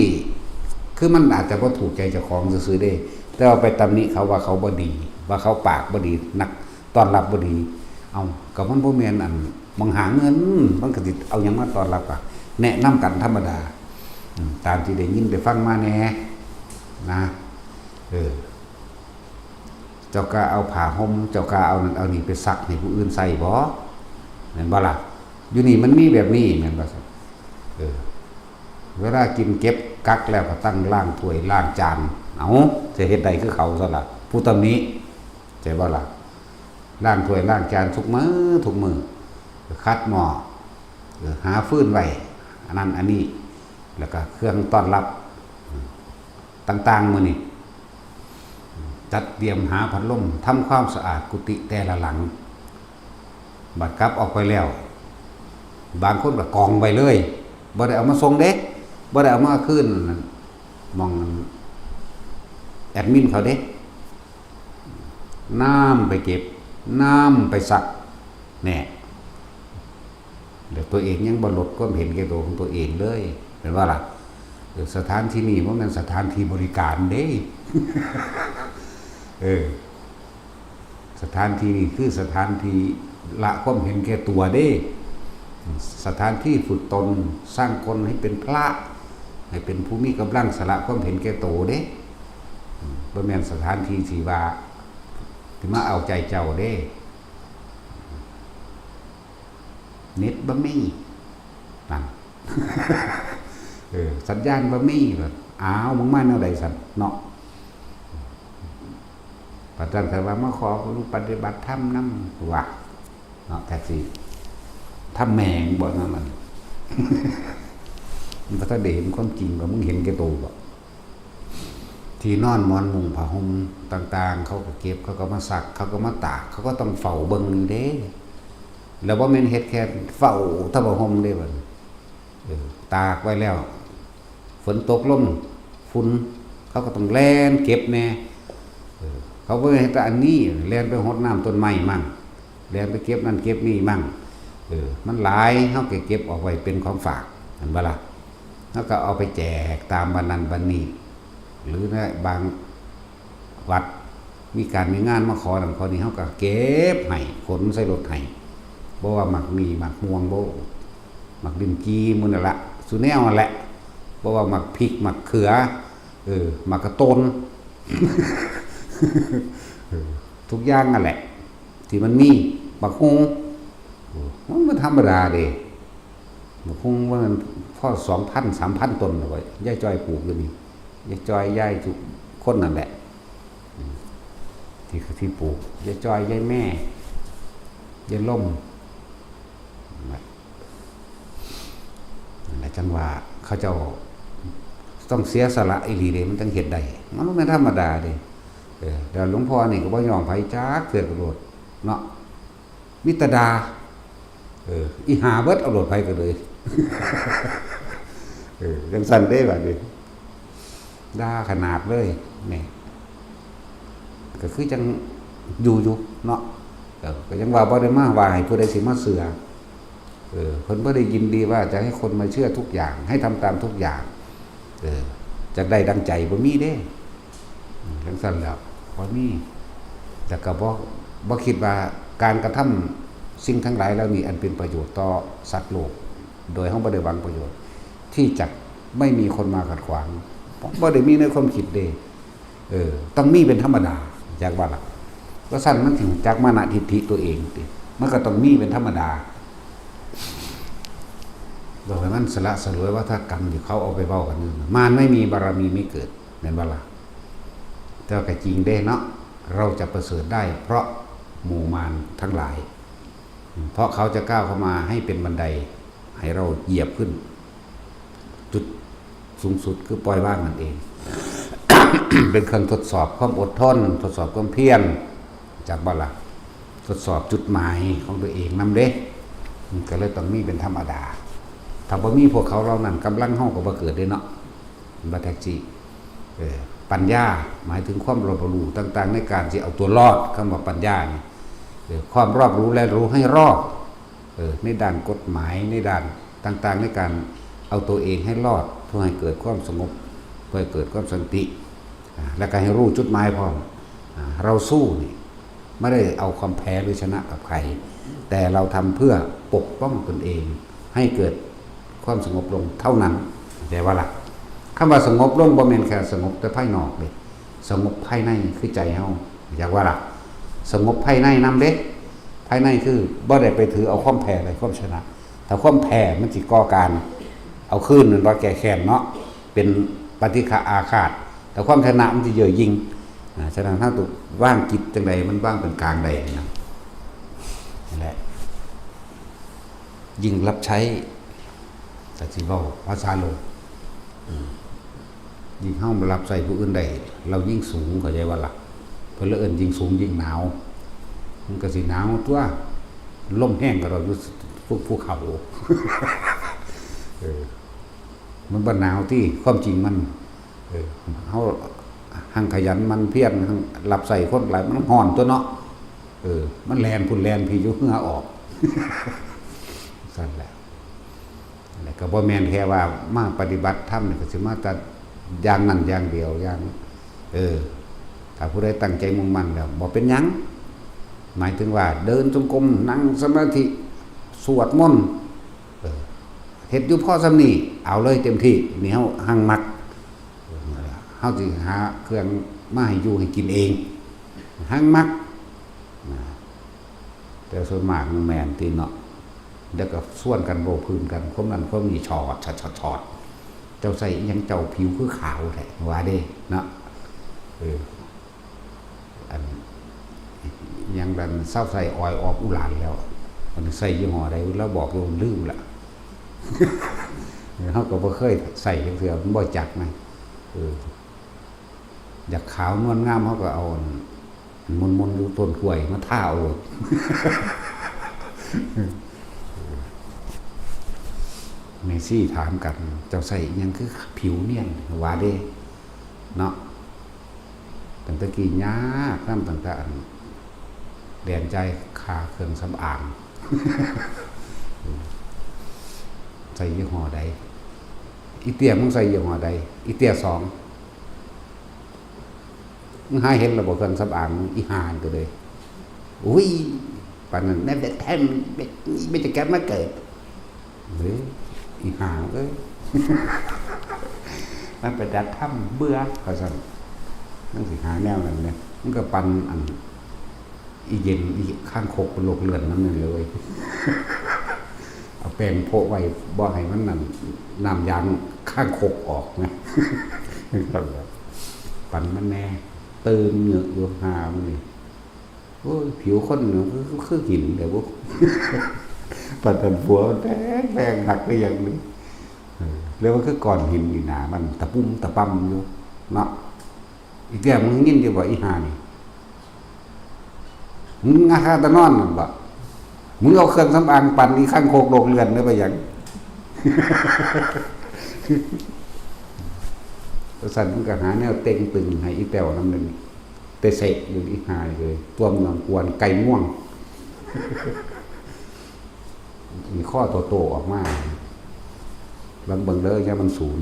ຄືມັນອາດຈະບໍ່ຖືກໃຈເຈົ້າຂອງຊື່ໆເດ້ ແຕ່ວ່າໄປຕຳໜິເຂົາວ່າເຂົາບໍ່ດີ ວ່າເຂົາປາກບໍ່ດີ ນັກຕ້ອນຮັບບໍ່ດີ ເອົ້າ ກໍມັນບໍ່ແມ່ນອັນ ໝ່ອງຫາເງິນ ມັນກໍຊິເອົາຫຍັງມາຕ້ອນຮັບ ກໍແນະນຳກັນທຳມະດາ ອືມ ຕາມທີ່ໄດ້ຍິນໄດ້ຟັງມາແດ່ນະ ເອີ ເຈົ້າກ້າເອົາຜ້າຫົ່ມ ເຈົ້າກ້າເອົານັ້ນເອົານີ້ໄປຊັກໃຫ້ຜູ້ອື່ນໃຊ້ບໍ? ແມ່ນບໍ່ລະ? ຢູ່ນີ້ມັນມີແບບນີ້ແມ່ນບໍ່? ເອີ ເວລາກິນເກັບກັກແລ້ວກໍຕັ້ງລ້າງຖ້ວຍລ້າງຈານ ເອົ້າ ຈະເຮັດໄດ້ຄືເຂົາຊັ້ນລະ ຜູ້ຕຳໜິ ໃຊ່ບໍ່ລະ? ລ້າງຖ້ວຍລ້າງຈານທຸກມື້ທຸກມື້ ຂັດໝໍ້ ເອີ ຫາຟືນໄວ້ ອັນນັ້ນອັນນີ້ ແລ້ວກໍເຄື່ອງຕ້ອນຮັບ ອືມ ຕ່າງໆ ມື້ນີ້ ຈັດຕຽມຫາພັດລົມ ທຳຄວາມສະອາດກຸຕິແຕ່ລະຫຼັງ ບັດກັບອອກໄປແລ້ວ ບາງຄົນກໍກອງໄວ້ເລີຍ ບໍ່ໄດ້ເອົາມາສົ່ງເດ້ ບໍ່ໄດ້ເອົາມາຄືນໝ່ອງແອດມິນເຂົາເດ້ ນຳໄປເກັບ ນຳໄປຊັກ ແນ່ ແລ້ວຕົວເອງຍັງບໍ່ລົດຄວາມເຫັນແກ່ຕົວຂອງຕົວເອງເລີຍ ແມ່ນບໍ່ລະ? ເອີ ສະຖານທີ່ນີ້ບໍ່ແມ່ນສະຖານທີ່ບໍລິການເດ້ ເອີ ສະຖານທີ່ນີ້ຄືສະຖານທີ່ລະຄວາມເຫັນແກ່ຕົວເດ້ ສະຖານທີ່ຝຶກຕົນ ສ້າງຕົນໃຫ້ເປັນພະ ໃຫ້ເປັນຜູ້ມີກຳລັງ ສະຫຼະຄວາມເຫັນແກ່ໂຕເດ້ ບໍ່ແມ່ນສະຖານທີ່ທີ່ວ່າ ທີ່ມາເອົາໃຈເຈົ້າເດ້. ເນັດບໍ່ມີ ນັ້ນ ເອີ ສັນຍານບໍ່ມີ ວ່າ ອ້າວ ມຶງມາແນວໃດຊັ້ນເນາະ? ປະຈັນ ເຂົາວ່າມາຂໍປະຕິບັດທຳນຳ ວ່າ ເນາະ ແທັກຊີ ທຳແມ່ງບໍ່ນັ້ນ ມັນ ມັນບໍ່ທັນໄດ້ເຫັນຄວາມຈິງ ວ່າມຶງເຫັນແກ່ໂຕບໍ່? ທີ່ນອນ ໝອນ ມຸ້ງ ຜ້າຫົ່ມຕ່າງໆ ເຂົາກໍເກັບ ເຂົາກໍມາຊັກ ເຂົາກໍມາຕາກ ເຂົາກໍຕ້ອງເຝົ້າເບິ່ງຢູ່ເດ້ ແລ້ວບໍ່ແມ່ນເຮັດແຄ່ເຝົ້າແຕ່ຜ້າຫົ່ມເດ້ ບັດນີ້ ເອີ ຕາກໄວ້ແລ້ວ ຝົນຕົກລົງ ຝຸ່ນ ເຂົາກໍຕ້ອງແລ່ນເກັບແດ່ ເອີ ເຂົາບໍ່ແມ່ນເຮັດແຕ່ອັນນີ້ ແລ່ນໄປຫົດນ້ຳຕົ້ນໄມ້ມັ້ງ ແລ່ນໄປເກັບນັ້ນເກັບນີ້ມັ້ງ ເອີ ມັນຫຼາຍ ເຮົາກໍເກັບເອົາໄວ້ເປັນຂອງຝາກ ແມ່ນບໍ່ລະ? ເຮົາກໍເອົາໄປແຈກຕາມບ້ານນັ້ນບ້ານນີ້ ຫຼືໃນບາງວັດມີການມີງານມາຂໍນັ້ນຂໍນີ້ ເຮົາກໍເກັບໃຫ້ ຂົນໃສ່ລົດໃຫ້ ບໍ່ວ່າໝາກໝີ່ ໝາກມ່ວງ ບໍ່ ໝາກລິ້ນຈີ່ ໝູ່ນັ້ນລະ ສູ່ແນວຫັ້ນແຫຼະ ບໍ່ວ່າໝາກພິກ ໝາກເຂືອ ເອີ ໝາກກະໂຕນ ເອີ ທຸກຢ່າງຫັ້ນແຫຼະ ທີ່ມັນມີ ໝາກຫຸ່ງ ໂອ້ ມັນບໍ່ທຳມະດາເດ້ ບັກຫຸ່ງວ່າມັນພໍສອງພັນ ສາມພັນຕົ້ນແລ້ວ ຍາຍຈ້ອຍປູກຢູ່ນີ້ ຍາຍຈ້ອຍ ຍາຍທຸກຄົນນັ້ນແຫຼະ ອືມ ທີ່ ທີ່ປູກ ຍາຍຈ້ອຍ ຍາຍແມ່ ຍາຍລົມ ນັ້ນແຫຼະ ນັ້ນແຫຼະ ຈັ່ງວ່າເຂົາເຈົ້າຕ້ອງເສຍສະຫຼະອີ່ຫຼີເດ້ ມັນຈັ່ງເຮັດໄດ້ ມັນບໍ່ແມ່ນທຳມະດາເດ້ ເອີ ແລ້ວຫຼວງພໍ່ນີ້ກໍບໍ່ຍອມໃຜຈັກເທື່ອກໍໂລດເນາະ. ມີແຕ່ດ່າ ເອີ ອີ່ຫ່າເບິດ ເອົາໂລດໃຜກໍເລີຍ ເອີ ຈັ່ງຊັ້ນເດ້ບາດນີ້ ດ່າຂະໜາດເລີຍ ນີ້ ກໍຄືຈັ່ງຢູ່ຢູ່ເນາະ ເອີ ກໍຍັງວ່າບໍ່ໄດ້ມາວ່າໃຫ້ຜູ້ໃດຊິມາເຊື່ອ ເອີ ເພິ່ນບໍ່ໄດ້ຍິນດີວ່າຈະໃຫ້ຄົນມາເຊື່ອທຸກຢ່າງ ໃຫ້ທຳຕາມທຸກຢ່າງ ເອີ ຈັກໄດ້ດັ່ງໃຈ ບໍ່ມີເດ້ ອືມ ຈັ່ງຊັ້ນແຫຼ້ວ ບໍ່ມີ ແຕ່ກໍບໍ່ ບໍ່ຄິດວ່າການກະທຳສິ່ງທັງຫຼາຍເຫຼົ່ານີ້ ອັນເປັນປະໂຫຍດຕໍ່ສັດໂລກ ໂດຍເຮົາບໍ່ໄດ້ຫວັງປະໂຫຍດ ທີ່ຈະໄມ່ມີຄົນມາຂັດຂວາງ ບໍ່ໄດ້ມີໃນຄວາມຄິດເດ້ ເອີ ຕ້ອງມີເປັນທຳມະດາ ຈັກວ່າລະ ບໍ່ຊັ້ນມັນຊິຮູ້ຈັກມານະທິດຖິຕົວເອງຕິ ມັນກໍຕ້ອງມີເປັນທຳມະດາ ບອກໃຫ້ມັນສະຫຼະສະຫຼວຍ ວາທະກຳທີ່ເຂົາເອົາໄປເວົ້າກັນນັ້ນ ມານໄມ່ມີ ບາລະມີໄມ່ເກີດ ແມ່ນບໍ່ລະ? ແຕ່ວ່າກໍຈິງເດ້ເນາະ ເຮົາຈະປະເສີດໄດ້ເພາະໝູ່ມານທັງຫຼາຍ ເພາະເຂົາຈະກ້າວເຂົ້າມາໃຫ້ເປັນບັນໄດໃຫ້ເຮົາຢຽບຂຶ້ນ ຈຸດສູງສຸດຄືປ່ອຍວາງນັ້ນເອງ ເປັນເຄື່ອງທົດສອບຄວາມອົດທົນ ທົດສອບຄວາມພຽນ ຈັກບໍ່ລະ? ທົດສອບຈຸດໝາຍຂອງຕົວເອງນຳເດ້ ມັນກໍເລີຍຕ້ອງມີເປັນທຳມະດາ ຖ້າບໍ່ມີພວກເຂົາເຫຼົ່ານັ້ນ ກຳລັງເຮົາກໍບໍ່ເກີດເດ້ເນາະ ບັດແທັກຊີ ເອີ ປັນຍາ ໝາຍເຖິງຄວາມຮອບຮູ້ຕ່າງໆໃນການຊິເອົາຕົວລອດ ຄຳວ່າປັນຍານີ້ ເອີ ຄວາມຮອບຮູ້ແລະຮູ້ໃຫ້ຮອບ ເອີ ໃນດ້ານກົດໝາຍ ໃນດ້ານຕ່າງໆ ໃນການເອົາຕົວເອງໃຫ້ລອດ ເພື່ອໃຫ້ເກີດຄວາມສະຫງົບ ເພື່ອໃຫ້ເກີດຄວາມສັນຕິ ອາ ແລະກໍໃຫ້ຮູ້ຈຸດໝາຍພ້ອມ ອາ ເຮົາສູ້ນີ້ ບໍ່ໄດ້ເອົາຄວາມແພ້ຫຼືຊະນະກັບໃຜ ແຕ່ເຮົາທຳເພື່ອປົກປ້ອງຕົນເອງໃຫ້ເກີດຄວາມສະຫງົບລົງເທົ່ານັ້ນ ເຂົ້າໃຈບໍ່ລະ? ຄຳວ່າສະຫງົບລົງບໍ່ແມ່ນແຄ່ສະຫງົບແຕ່ພາຍນອກເດ້ ສະຫງົບພາຍໃນຄືໃຈເຮົາ ເຂົ້າໃຈບໍ່ລະ? ສະຫງົບພາຍໃນນຳເດ້ ພາຍໃນຄືບໍ່ໄດ້ໄປຖືເອົາຄວາມແພ້ໄດ້ຄວາມຊະນະ ຖ້າຄວາມແພ້ມັນຊິກໍ່ການເອົາຄືນ ແມ່ນບໍ່? ແກ້ແຄ້ນເນາະ ເປັນປະຕິຄະອາຄາດ ແຕ່ຄວາມຊະນະມັນຊິເຍີ້ຍຍິງ ອາ ສະນັ້ນເຮົາຕ້ອງວາງຈິດຈັ່ງໃດ ມັນວາງເປັນກາງໄດ້ນະ ນັ້ນແຫຼະ ຍິ່ງຮັບໃຊ້ ກໍຊິເວົ້າພາສາໂລກ ອືມ ຍິ່ງເຮົາມາຮັບໃຊ້ຜູ້ອື່ນໄດ້ ລາວຍິ່ງສູງ ເຂົ້າໃຈບໍ່ລະ? ເພິ່ນເລີຍເອີ້ນຍິ່ງສູງຍິ່ງໜາວ ມັນກໍຊິໜາວຕົວະ ລົມແຮງກໍດອກຢູ່ພູ ພູເຂົາ ເອີ ມັນບໍ່ໜາວຕິ ຄວາມຈິງມັນ ເອີ ເຮົາຮັ່ງຂະຫຍັນໝັ່ນພຽນ ຮັ່ງຮັບໃຊ້ຄົນຫຼາຍ ມັນຮ້ອນຕົວະເນາະ ເອີ ມັນແລ່ນພຸ້ນແລ່ນພີ້ ຢູ່ເຫື່ອອອກ ຊັ້ນແຫຼະ ແລະກໍບໍ່ແມ່ນແຄ່ວ່າມາປະຕິບັດທຳນີ້ ກໍຊິມາແຕ່ຢ່າງນັ້ນຢ່າງດຽວ ຢ່າງ ເອີ ຖ້າຜູ້ໃດຕັ້ງໃຈມຸ່ງໝັ້ນແລ້ວ ບໍ່ເປັນຫຍັງ ໝາຍເຖິງວ່າເດີນຈົງກົມ ນັ່ງສະມາທິ ສວດມົນ ເອີ ເຮັດຢູ່ພໍສ່ຳນີ້ ເອົາເລີຍເຕັມທີ່ ນີ້ເຮົາຮັ່ງມັກ ເຮົາຊິຫາເຄື່ອງມາໃຫ້ຢູ່ໃຫ້ກິນເອງ ຮັ່ງມັກ ນະ ແຕ່ສ່ວນມາກມັນແມ່ນຕິເນາະ ແລ້ວກໍຊວນກັນເວົ້າພື້ນກັນ ຄວາມນັ້ນຄວາມນີ້ ຊອດ ຊອດ ຊອດ ຊອດ ເຈົ້າໃຊ້ອີ່ຫຍັງ ເຈົ້າຜິວຄືຂາວແທ້ ວ່າເດ້ເນາະ ເອີ ອັນ ຫຍັງນັ້ນ ຊາວໃຊ້ອອຍອອກອຸຫຼານແລ້ວ ອັນນີ້ໃຊ້ຍີ່ຫໍ້ໃດ ລາວບອກຢູ່ ລືມລະ ເຮົາກໍບໍ່ເຄີຍໃຊ້ຈັກເທື່ອ ມັນບໍ່ຈັກນະ ເອີ ຢາກຂາວນວນງາມ ເຮົາກໍເອົາອັນ ໝຸ່ນໆຢູ່ຕົ້ນກ້ວຍມາທາເອົາໂລດ ແມ່ຊີຖາມກັນ ເຈົ້າໃຊ້ອີ່ຫຍັງຄືຜິວນຽນ ວ່າເດ້ ເນາະ ຕັ້ງແຕ່ກີ້ຍາກນຳ ຕັ້ງແຕ່ອັນແລ່ນຈ່າຍຄ່າເຄື່ອງສຳອາງ ໃຊ້ຍີ່ຫໍ້ໃດ ອີເຕ້ຍ ມຶງໃສ່ຍີ່ຫໍ້ໃດ? ອີເຕ້ຍສອງ. ມຶງຫາເຫັນແລ້ວບໍ່ເຄື່ອງສຳອາງ? ອີຫ່າຫັ້ນກໍເລີຍ ອຸ້ຍ ປານນັ້ນແນ່ແບບແທ້ ແບບນີ້ ແບບຈະກັບມາເກີດ. ເອີຍ ອີຫ່າເອີຍ ມັນໄປດັດທຳເບື່ອ ວ່າຊັ້ນ. ມັນຊິຫາແນວນັ້ນແຫຼະ. ມັນກໍປັ່ນອັນ ອີເຢັນ ອີຄາງຄົກໂລກເລື່ອນນຳນັ້ນເລີຍ ເອົາແປ້ງໂພະໄວ້ ບໍ່ໃຫ້ມັນນັ້ນ ນ້ຳຢາງຄາງຄົກອອກນະ. ປັ່ນມັນແດ່ ຕື່ມເຍອະຢູ່ ຫາມັນນີ້. ໂອ້ຍ ຜິວຄົນນີ້ຄື ຄື ຄືຫີນແທ້ບຸ. ປານນັ້ນຜົວມັນແພງໆ ຮັກຄືຫຍັງນີ້. ເອີ ແລ້ວມັນຄືກ້ອນຫີນນີ້ ໜ້າມັນຕະປຸ້ມຕະປຳຢູ່ເນາະ. ອີກແລ້ວ ມຶງໄດ້ຍິນຢູ່ບໍ່ ອີຫ່ານີ້? ມຶງຫາຄາຕະນອນນັ້ນບໍ? ມຶງເອົາເຄື່ອງສຳອາງປັ່ນອີຄາງຄົກໂລກເລື່ອນເດີ ໄປຫຍັງ? ຈັ່ງຊັ້ນ ມັນກໍຫາແນວເຕັງຕຶງໃຫ້ອີແຕ້ວນຳເດ້ນີ້. ແຕ່ເສະຢູ່ ອີຫ່າເອີຍ ຕົວເມືອງກວນໄກ່ງ່ວງ. ມີຂໍ້ໂຕໆອອກມາ ລອງເບິ່ງເດີ ຢ່າມັນສູນ.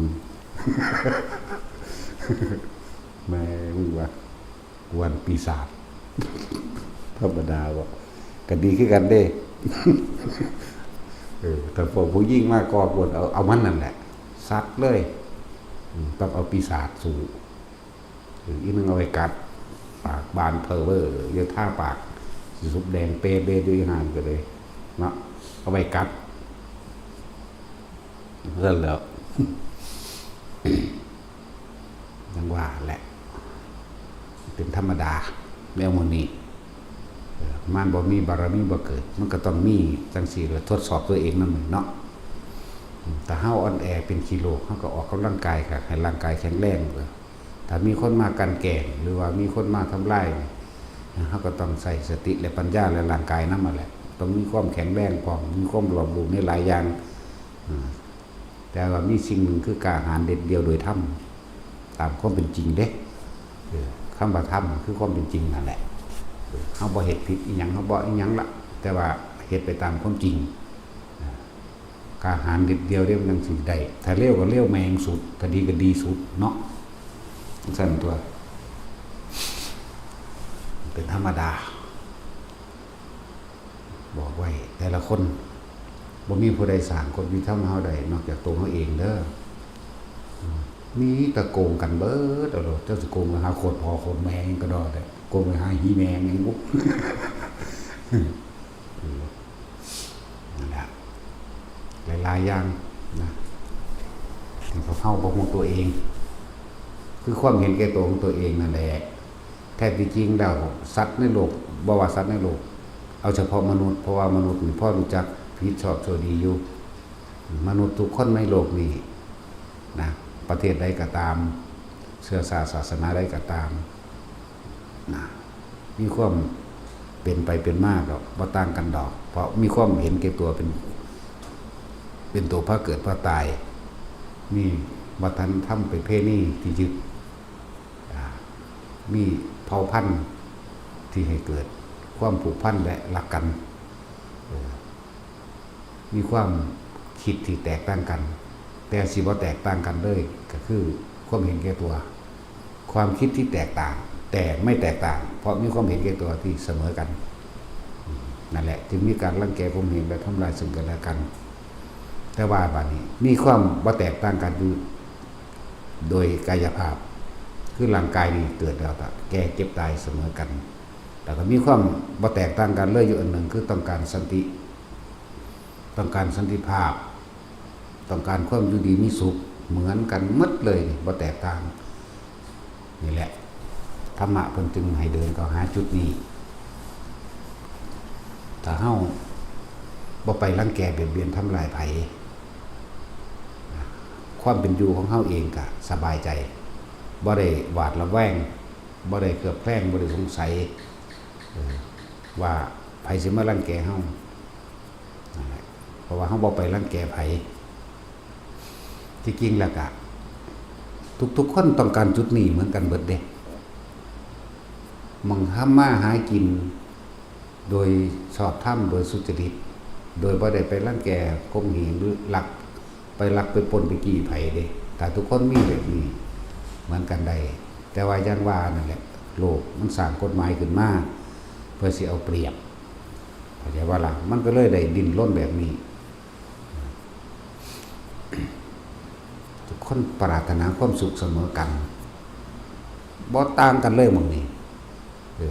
ແມ່ມຶງວ່າ ກວນປີສາດ ທຳມະດາບໍ? ກໍດີຄືກັນເດ້. ເອີ ຖ້າພວກຜູ້ຍິງມາກໍ່ກວນ ເອົາ ເອົາມັນນັ້ນແຫຼະ ສັດເລີຍ. ອືມ ຕ້ອງເອົາປີສາດສູ້. ເອີ ອີໜຶ່ງເອົາໄວ້ກັດປາກບານເພີເວີ ຢ່າທາປາກ ຊິສຸບແດງເປເບຢູ່ ອີຫ່ານີ້ກໍເລີຍເນາະ ເອົາໄວ້ກັດ. ນັ້ນແຫຼະ ຈັ່ງວ່າແຫຼະ ເປັນທຳມະດາແນວໝູ່ນີ້. ເອີ ມານບໍ່ມີ ບາລະມີບໍ່ເກີດ. ມັນກໍຕ້ອງມີຈັ່ງຊີ້ແຫຼະ ທົດສອບຕົວເອງນຳເນາະ. ຖ້າເຮົາອ່ອນແອເປັນຂີ້ໂລກ ເຮົາກໍອອກກຳລັງກາຍ ໃຫ້ຮ່າງກາຍແຂງແຮງ. ຖ້າມີຄົນມາກັ່ນແກ່ງ ຫຼືວ່າມີຄົນມາທຳລາຍ ເຮົາກໍຕ້ອງໃຊ້ສະຕິ ແລະ ປັນຍາ ແລະ ຮ່າງກາຍນຳຫັ້ນແຫຼະ. ຕ້ອງມີຄວາມແຂງແຮງພ້ອມ ມີຄວາມລອບຮູ້ໃນຫຼາຍຢ່າງ. ອາ ແຕ່ວ່າມີສິ່ງໜຶ່ງຄືກ້າຫານເດັດດ່ຽວໂດຍທຳ ຕາມຄວາມເປັນຈິງເດ້. ເອີ ຄຳວ່າທຳຄືຄວາມເປັນຈິງນັ້ນແຫຼະ. ເອີ ເຮົາບໍ່ເຮັດຜິດອີ່ຫຍັງ ເຮົາບໍ່ອີ່ຫຍັງລະ ແຕ່ວ່າເຮັດໄປຕາມຄວາມຈິງ. ອາ ກ້າຫານເດັດດ່ຽວເດ້ ມັນຈັ່ງຊິໄດ້. ຖ້າເລວກໍເລວແມ່ງສຸດ ຖ້າດີກໍດີສຸດເນາະ. ຈັ່ງຊັ້ນຕົວະ ເປັນທຳມະດາ. ບອກໄວ້ ແຕ່ລະຄົນ ບໍ່ມີຜູ້ໃດສ້າງກົດວິທີທຳເຮົາໄດ້ ນອກຈາກຕົວເຮົາເອງເດີ. ມີແຕ່ໂກງກັນເບີດເອົາໂລດ. ເຈົ້າຊິໂກງໄປຫາໂຄດພໍ່ໂຄດແມ່ຫຍັງກໍດອກແຫຼະ ໂກງໄປຫາຜີແມ່ຫຍັງບຸ. ນັ້ນແຫຼະ ຫຼາຍໆຢ່າງນະ ທີ່ພວກເຮົາບໍ່ຮູ້ຕົວເອງ ຄືຄວາມເຫັນແກ່ຕົວຂອງຕົວເອງນັ້ນແຫຼະ. ແທ້ທີ່ຈິງແລ້ວ ສັດໃນໂລກ ບໍ່ວ່າສັດໃນໂລກ ເອົາສະເພາະມະນຸດ ເພາະວ່າມະນຸດນີ້ພໍຮູ້ຈັກຜິດຊອບຊົ່ວດີຢູ່. ມະນຸດທຸກຄົນໃນໂລກນີ້ນະ ປະເທດໃດກໍຕາມ ເຊື້ອຊາດສາສະໜາໃດກໍຕາມ ນະ ມີຄວາມເປັນໄປເປັນມາກໍບໍ່ຕ່າງກັນດອກ ເພາະມີຄວາມເຫັນແກ່ຕົວເປັນ ເປັນຕົວພາເກີດພາຕາຍ ມີວັດທະນະທຳປະເພນີທີ່ຍຶດ ອາ ມີເຜົ່າພັນທີ່ໃຫ້ເກີດຄວາມຜູກພັນ ແລະ ຮັກກັນ ເອີ ມີຄວາມຄິດທີ່ແຕກຕ່າງກັນ ແຕ່ຊິບໍ່ແຕກຕ່າງກັນເລີຍ ກໍຄືຄວາມເຫັນແກ່ຕົວ. ຄວາມຄິດທີ່ແຕກຕ່າງ ແຕ່ໄມ່ແຕກຕ່າງ ເພາະມີຄວາມເຫັນແກ່ຕົວທີ່ສະເໝີກັນ. ນັ້ນແຫຼະ ຈຶ່ງມີການລັງແກຂົ່ມເຫັງ ແລະ ທຳລາຍເຊິ່ງກັນແລະກັນ. ແຕ່ວ່າບາດນີ້ ມີຄວາມບໍ່ແຕກຕ່າງກັນຢູ່ໂດຍກາຍະພາບ ຄືຮ່າງກາຍນີ້ເກີດແລ້ວກໍແກ່ເຈັບຕາຍສະເໝີກັນ. ແລ້ວກໍມີຄວາມບໍ່ແຕກຕ່າງກັນເລີຍຢູ່ອັນໜຶ່ງ ຄືຕ້ອງການສັນຕິ ຕ້ອງການສັນຕິພາບ ຕ້ອງການຄວາມຢູ່ດີມີສຸກ ເໝືອນກັນໝົດເລີຍ ບໍ່ແຕກຕ່າງ. ນີ້ແຫຼະ ທຳມະເພິ່ນຈຶ່ງໃຫ້ເດີນເຂົ້າຫາຈຸດນີ້. ຖ້າເຮົາບໍ່ໄປລັງແກບຽດບຽນທຳລາຍໃຜ ຄວາມເປັນຢູ່ຂອງເຮົາເອງກະສະບາຍໃຈ ບໍ່ໄດ້ຫວາດລະແວງ ບໍ່ໄດ້ເຄືອບແຄງ ບໍ່ໄດ້ສົງໄສ ເອີ ວ່າໃຜຊິມາລັງແກເຮົາ ນັ້ນແຫຼະ ເພາະວ່າເຮົາບໍ່ໄປລັງແກໃຜ. ທີ່ຈິງແລ້ວກະ ທຸກໆຄົນຕ້ອງການຈຸດນີ້ເໝືອນກັນເບິດເດ້ ໝ່ອງທຳມາຫາກິນໂດຍຊອບທຳ ໂດຍສຸດຈະລິດ ໂດຍບໍ່ໄດ້ໄປລັງແກຂົ່ມເຫງ ຫຼື ລັກ ໄປລັກໄປປຸ້ນໄປຈີ້ໃຜເດ້. ຖ້າທຸກຄົນມີແບບນີ້ເໝືອນກັນໄດ້ ແຕ່ວ່າຢ່າງວ່ານັ້ນແຫຼະ ໂລກມັນສ້າງກົດໝາຍຂຶ້ນມາເພື່ອຊິເອົາປຽບ ເຂົ້າໃຈບໍ່ລະ? ມັນກໍເລີຍໄດ້ດີ້ນລົນແບບນີ້. ທຸກຄົນປາດຖະໜາຄວາມສຸກສະເໝີກັນ ບໍ່ຕ່າງກັນເລີຍໝ່ອງນີ້. ເອີ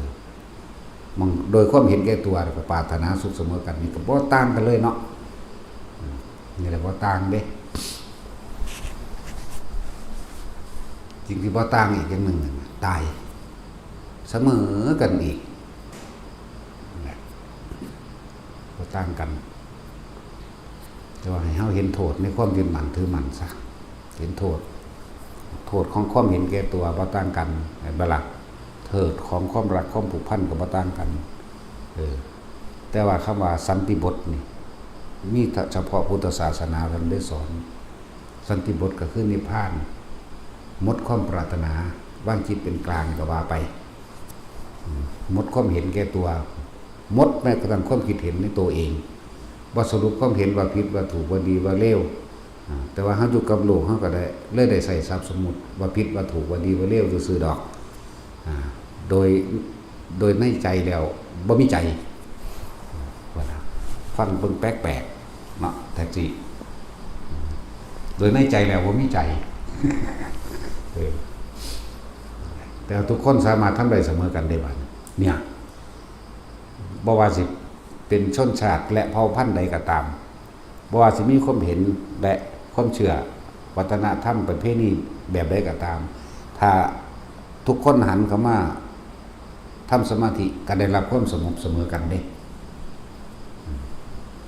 ມັນໂດຍຄວາມເຫັນແກ່ຕົວ ແລ້ວກໍປາດຖະໜາສຸກສະເໝີກັນ ນີ້ກໍບໍ່ຕ່າງກັນເລີຍເນາະ. ເອີ ນີ້ແຫຼະບໍ່ຕ່າງເດ້. ສິ່ງທີ່ບໍ່ຕ່າງອີກຢ່າງໜຶ່ງນັ້ນນະ ຕາຍສະເໝີກັນອີກ ນັ້ນແຫຼະ ບໍ່ຕ່າງກັນ. ແຕ່ວ່າໃຫ້ເຮົາເຫັນໂທດໃນຄວາມຍຶດໝັ້ນຖືໝັ້ນຊະ ເຫັນໂທດ ໂທດຂອງຄວາມເຫັນແກ່ຕົວບໍ່ຕ່າງກັນ ແມ່ນບໍ່ລະ? ໂທດຂອງຄວາມລັກຄວາມຜູກພັນກໍບໍ່ຕ່າງກັນ. ເອີ ແຕ່ວ່າຄຳວ່າສັນຕິບົດນີ້ ມີສະເພາະພຸດທະສາສະໜາເພິ່ນໄດ້ສອນ. ສັນຕິບົດກໍຄືນິບພານ ໝົດຄວາມປາດຖະໜາ ວາງຈິດເປັນກາງກໍວ່າໄປ ໝົດຄວາມເຫັນແກ່ຕົວ ໝົດແມ້ກະທັ່ງຄວາມຄິດເຫັນໃນໂຕເອງ ບໍ່ສະຫຼຸບຄວາມເຫັນວ່າຜິດວ່າຖືກ ວ່າດີວ່າເລວ. ອາ ແຕ່ວ່າເຮົາຢູ່ກັບໂລກ ເຮົາກໍໄດ້ ເລີຍໄດ້ໃຊ້ສັບສົມມຸດວ່າຜິດວ່າຖືກ ວ່າດີວ່າເລວຊື່ໆດອກ. ອາ ໂດຍ ໂດຍໃນໃຈແລ້ວບໍ່ມີໃຈ ວ່ານະ ຟັງເບິ່ງແປກໆເນາະ ແທັກຊີ ໂດຍໃນໃຈແລ້ວບໍ່ມີໃຈ. ເອີ ແຕ່ວ່າທຸກຄົນສາມາດທຳໄດ້ສະເໝີກັນເດ້ບາດນີ້ ເນຍ ບໍ່ວ່າຊິເປັນຊົນຊາດ ແລະ ເຜົ່າພັນໃດກໍຕາມ ບໍ່ວ່າຊິມີຄວາມເຫັນ ແລະ ຄວາມເຊື່ອ ວັດທະນະທຳ ປະເພນີແບບໃດກໍຕາມ ຖ້າທຸກຄົນຫັນເຂົ້າມາທຳສະມາທິ ກໍໄດ້ຮັບຄວາມສະຫງົບສະເໝີກັນເດ້.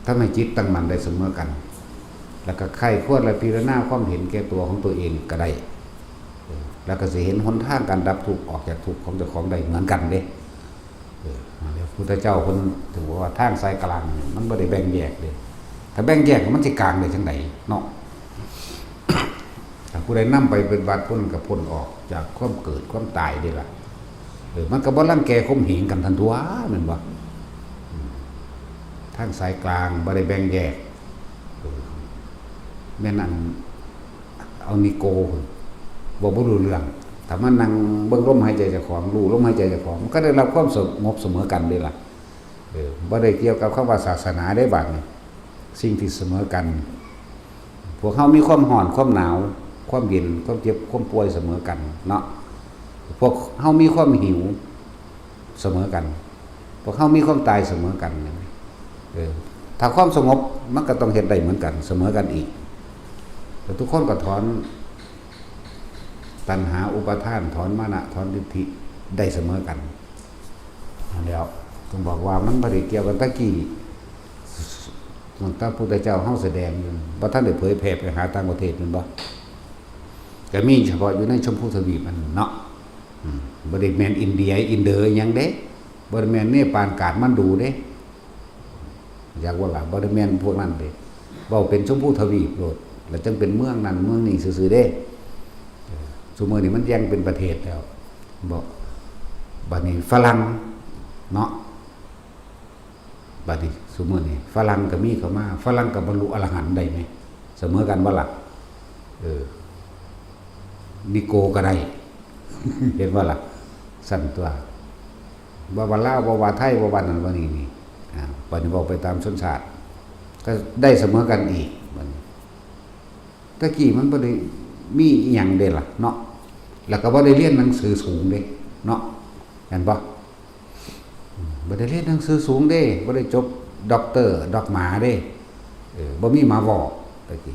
ທຳໃຫ້ຈິດຕັ້ງໝັ້ນໄດ້ສະເໝີກັນ ແລ້ວກໍໃຄ່ຄວນ ແລະ ພິຈາລະນາຄວາມເຫັນແກ່ຕົວຂອງຕົວເອງກໍໄດ້ ແລ້ວກໍຊິເຫັນຫົນທາງການດັບທຸກ ອອກຈາກທຸກຂອງເຈົ້າຂອງໄດ້ເໝືອນກັນເດ້. ເອີ ນັ້ນແຫຼະ ພຸດທະເຈົ້າເພິ່ນເຖິງບອກວ່າທາງສາຍກາງນີ້ມັນບໍ່ໄດ້ແບ່ງແຍກເດ້. ຖ້າແບ່ງແຍກມັນຊິກາງໄດ້ຈັ່ງໃດເນາະ? ຖ້າຜູ້ໃດນຳໄປປະຕິບັດ ຜູ້ນັ້ນກໍພົ້ນອອກຈາກຄວາມເກີດຄວາມຕາຍເດ້ລະ. ເອີ ມັນກໍບໍ່ລັງແກຂົ່ມເຫງກັນຫັ້ນຕົວະ ແມ່ນບໍ່? ອືມ ທາງສາຍກາງບໍ່ໄດ້ແບ່ງແຍກ ເອີ ແມ່ນອັນ ເອົານິໂກພຸ້ນ ເວົ້າບໍ່ຮູ້ເລື່ອງ. ຖ້າມານັ່ງເບິ່ງລົມຫາຍໃຈເຈົ້າຂອງ ຮູ້ລົມຫາຍໃຈເຈົ້າຂອງ ມັນກໍໄດ້ຮັບຄວາມສະຫງົບສະເໝີກັນເດ້ລະ. ເອີ ບໍ່ໄດ້ກ່ຽວກັບຄຳວ່າສາສະໜາເດ້ບາດນີ້. ສິ່ງທີ່ສະເໝີກັນ ພວກເຮົາມີຄວາມຮ້ອນ ຄວາມໜາວ ຄວາມເຢັນ ຄວາມເຈັບ ຄວາມປ່ວຍສະເໝີກັນເນາະ. ພວກເຮົາມີຄວາມຫິວສະເໝີກັນ ພວກເຮົາມີຄວາມຕາຍສະເໝີກັນ. ເອີ ຖ້າຄວາມສະຫງົບ ມັນກໍຕ້ອງເຮັດໄດ້ເໝືອນກັນ ສະເໝີກັນອີກ. ແລ້ວທຸກຄົນກໍຖອນຕັນຫາ ອຸປາທານ ຖອນມານະ ຖອນທິດຖິໄດ້ສະເໝີກັນ. ນັ້ນແຫຼະ ຈຶ່ງບອກວ່າມັນບໍ່ໄດ້ກ່ຽວກັນ. ຕະກີ້ ຕັ້ງແຕ່ພຸດທະເຈົ້າເຮົາສະແດງຢູ່ ບໍ່ທັນໄດ້ເຜີຍແຜ່ໄປຫາຕ່າງປະເທດແມ່ນບໍ່? ກໍມີສະເພາະຢູ່ໃນຊົມພູທະວີບອັນນັ້ນເນາະ. ອືມ ບໍ່ໄດ້ແມ່ນອິນເດຍ ອິນເດີຫຍັງເດ້ ບໍ່ໄດ້ແມ່ນເນປານ ກາດມັນດູເດ້. ຢາກວ່າລະ ບໍ່ໄດ້ແມ່ນພວກນັ້ນເດ້ ເວົ້າເປັນຊົມພູທະວີບໂລດ ແລ້ວຈັ່ງເປັນເມືອງນັ້ນເມືອງນີ້ຊື່ໆເດ້. ເອີ ຊຸມື້ນີ້ມັນແບ່ງເປັນປະເທດແລ້ວ ບໍ່ ບັດນີ້ຝຣັ່ງເນາະ. ບັດນີ້ຊຸມື້ນີ້ຝຣັ່ງກໍມີເຂົ້າມາ ຝຣັ່ງກໍບັນລຸອະລະຫັນໄດ້ແມ ສະເໝີກັນບໍ່ລະ? ເອີ ນິໂກກໍໄດ້ ເຫັນບໍ່ລະ? ຊັ້ນຕົວະ ບໍ່ວ່າລາວ ບໍ່ວ່າໄທ ບໍ່ວ່ານັ້ນວ່ານີ້ນີ້ ອາ ບັດນີ້ເວົ້າໄປຕາມຊົນຊາດ ກໍໄດ້ສະເໝີກັນອີກບັດນີ້. ແຕ່ກີ້ມັນບໍ່ໄດ້ມີອີ່ຫຍັງເດ້ລະເນາະ ແລ້ວກໍບໍ່ໄດ້ຮຽນໜັງສືສູງເດ້ເນາະ ແມ່ນບໍ່? ອືມ ບໍ່ໄດ້ຮຽນໜັງສືສູງເດ້ ບໍ່ໄດ້ຈົບດັອກເຕີ ດັອກໝາເດ້. ເອີ ບໍ່ມີໝາວໍ້ແຕ່ກີ້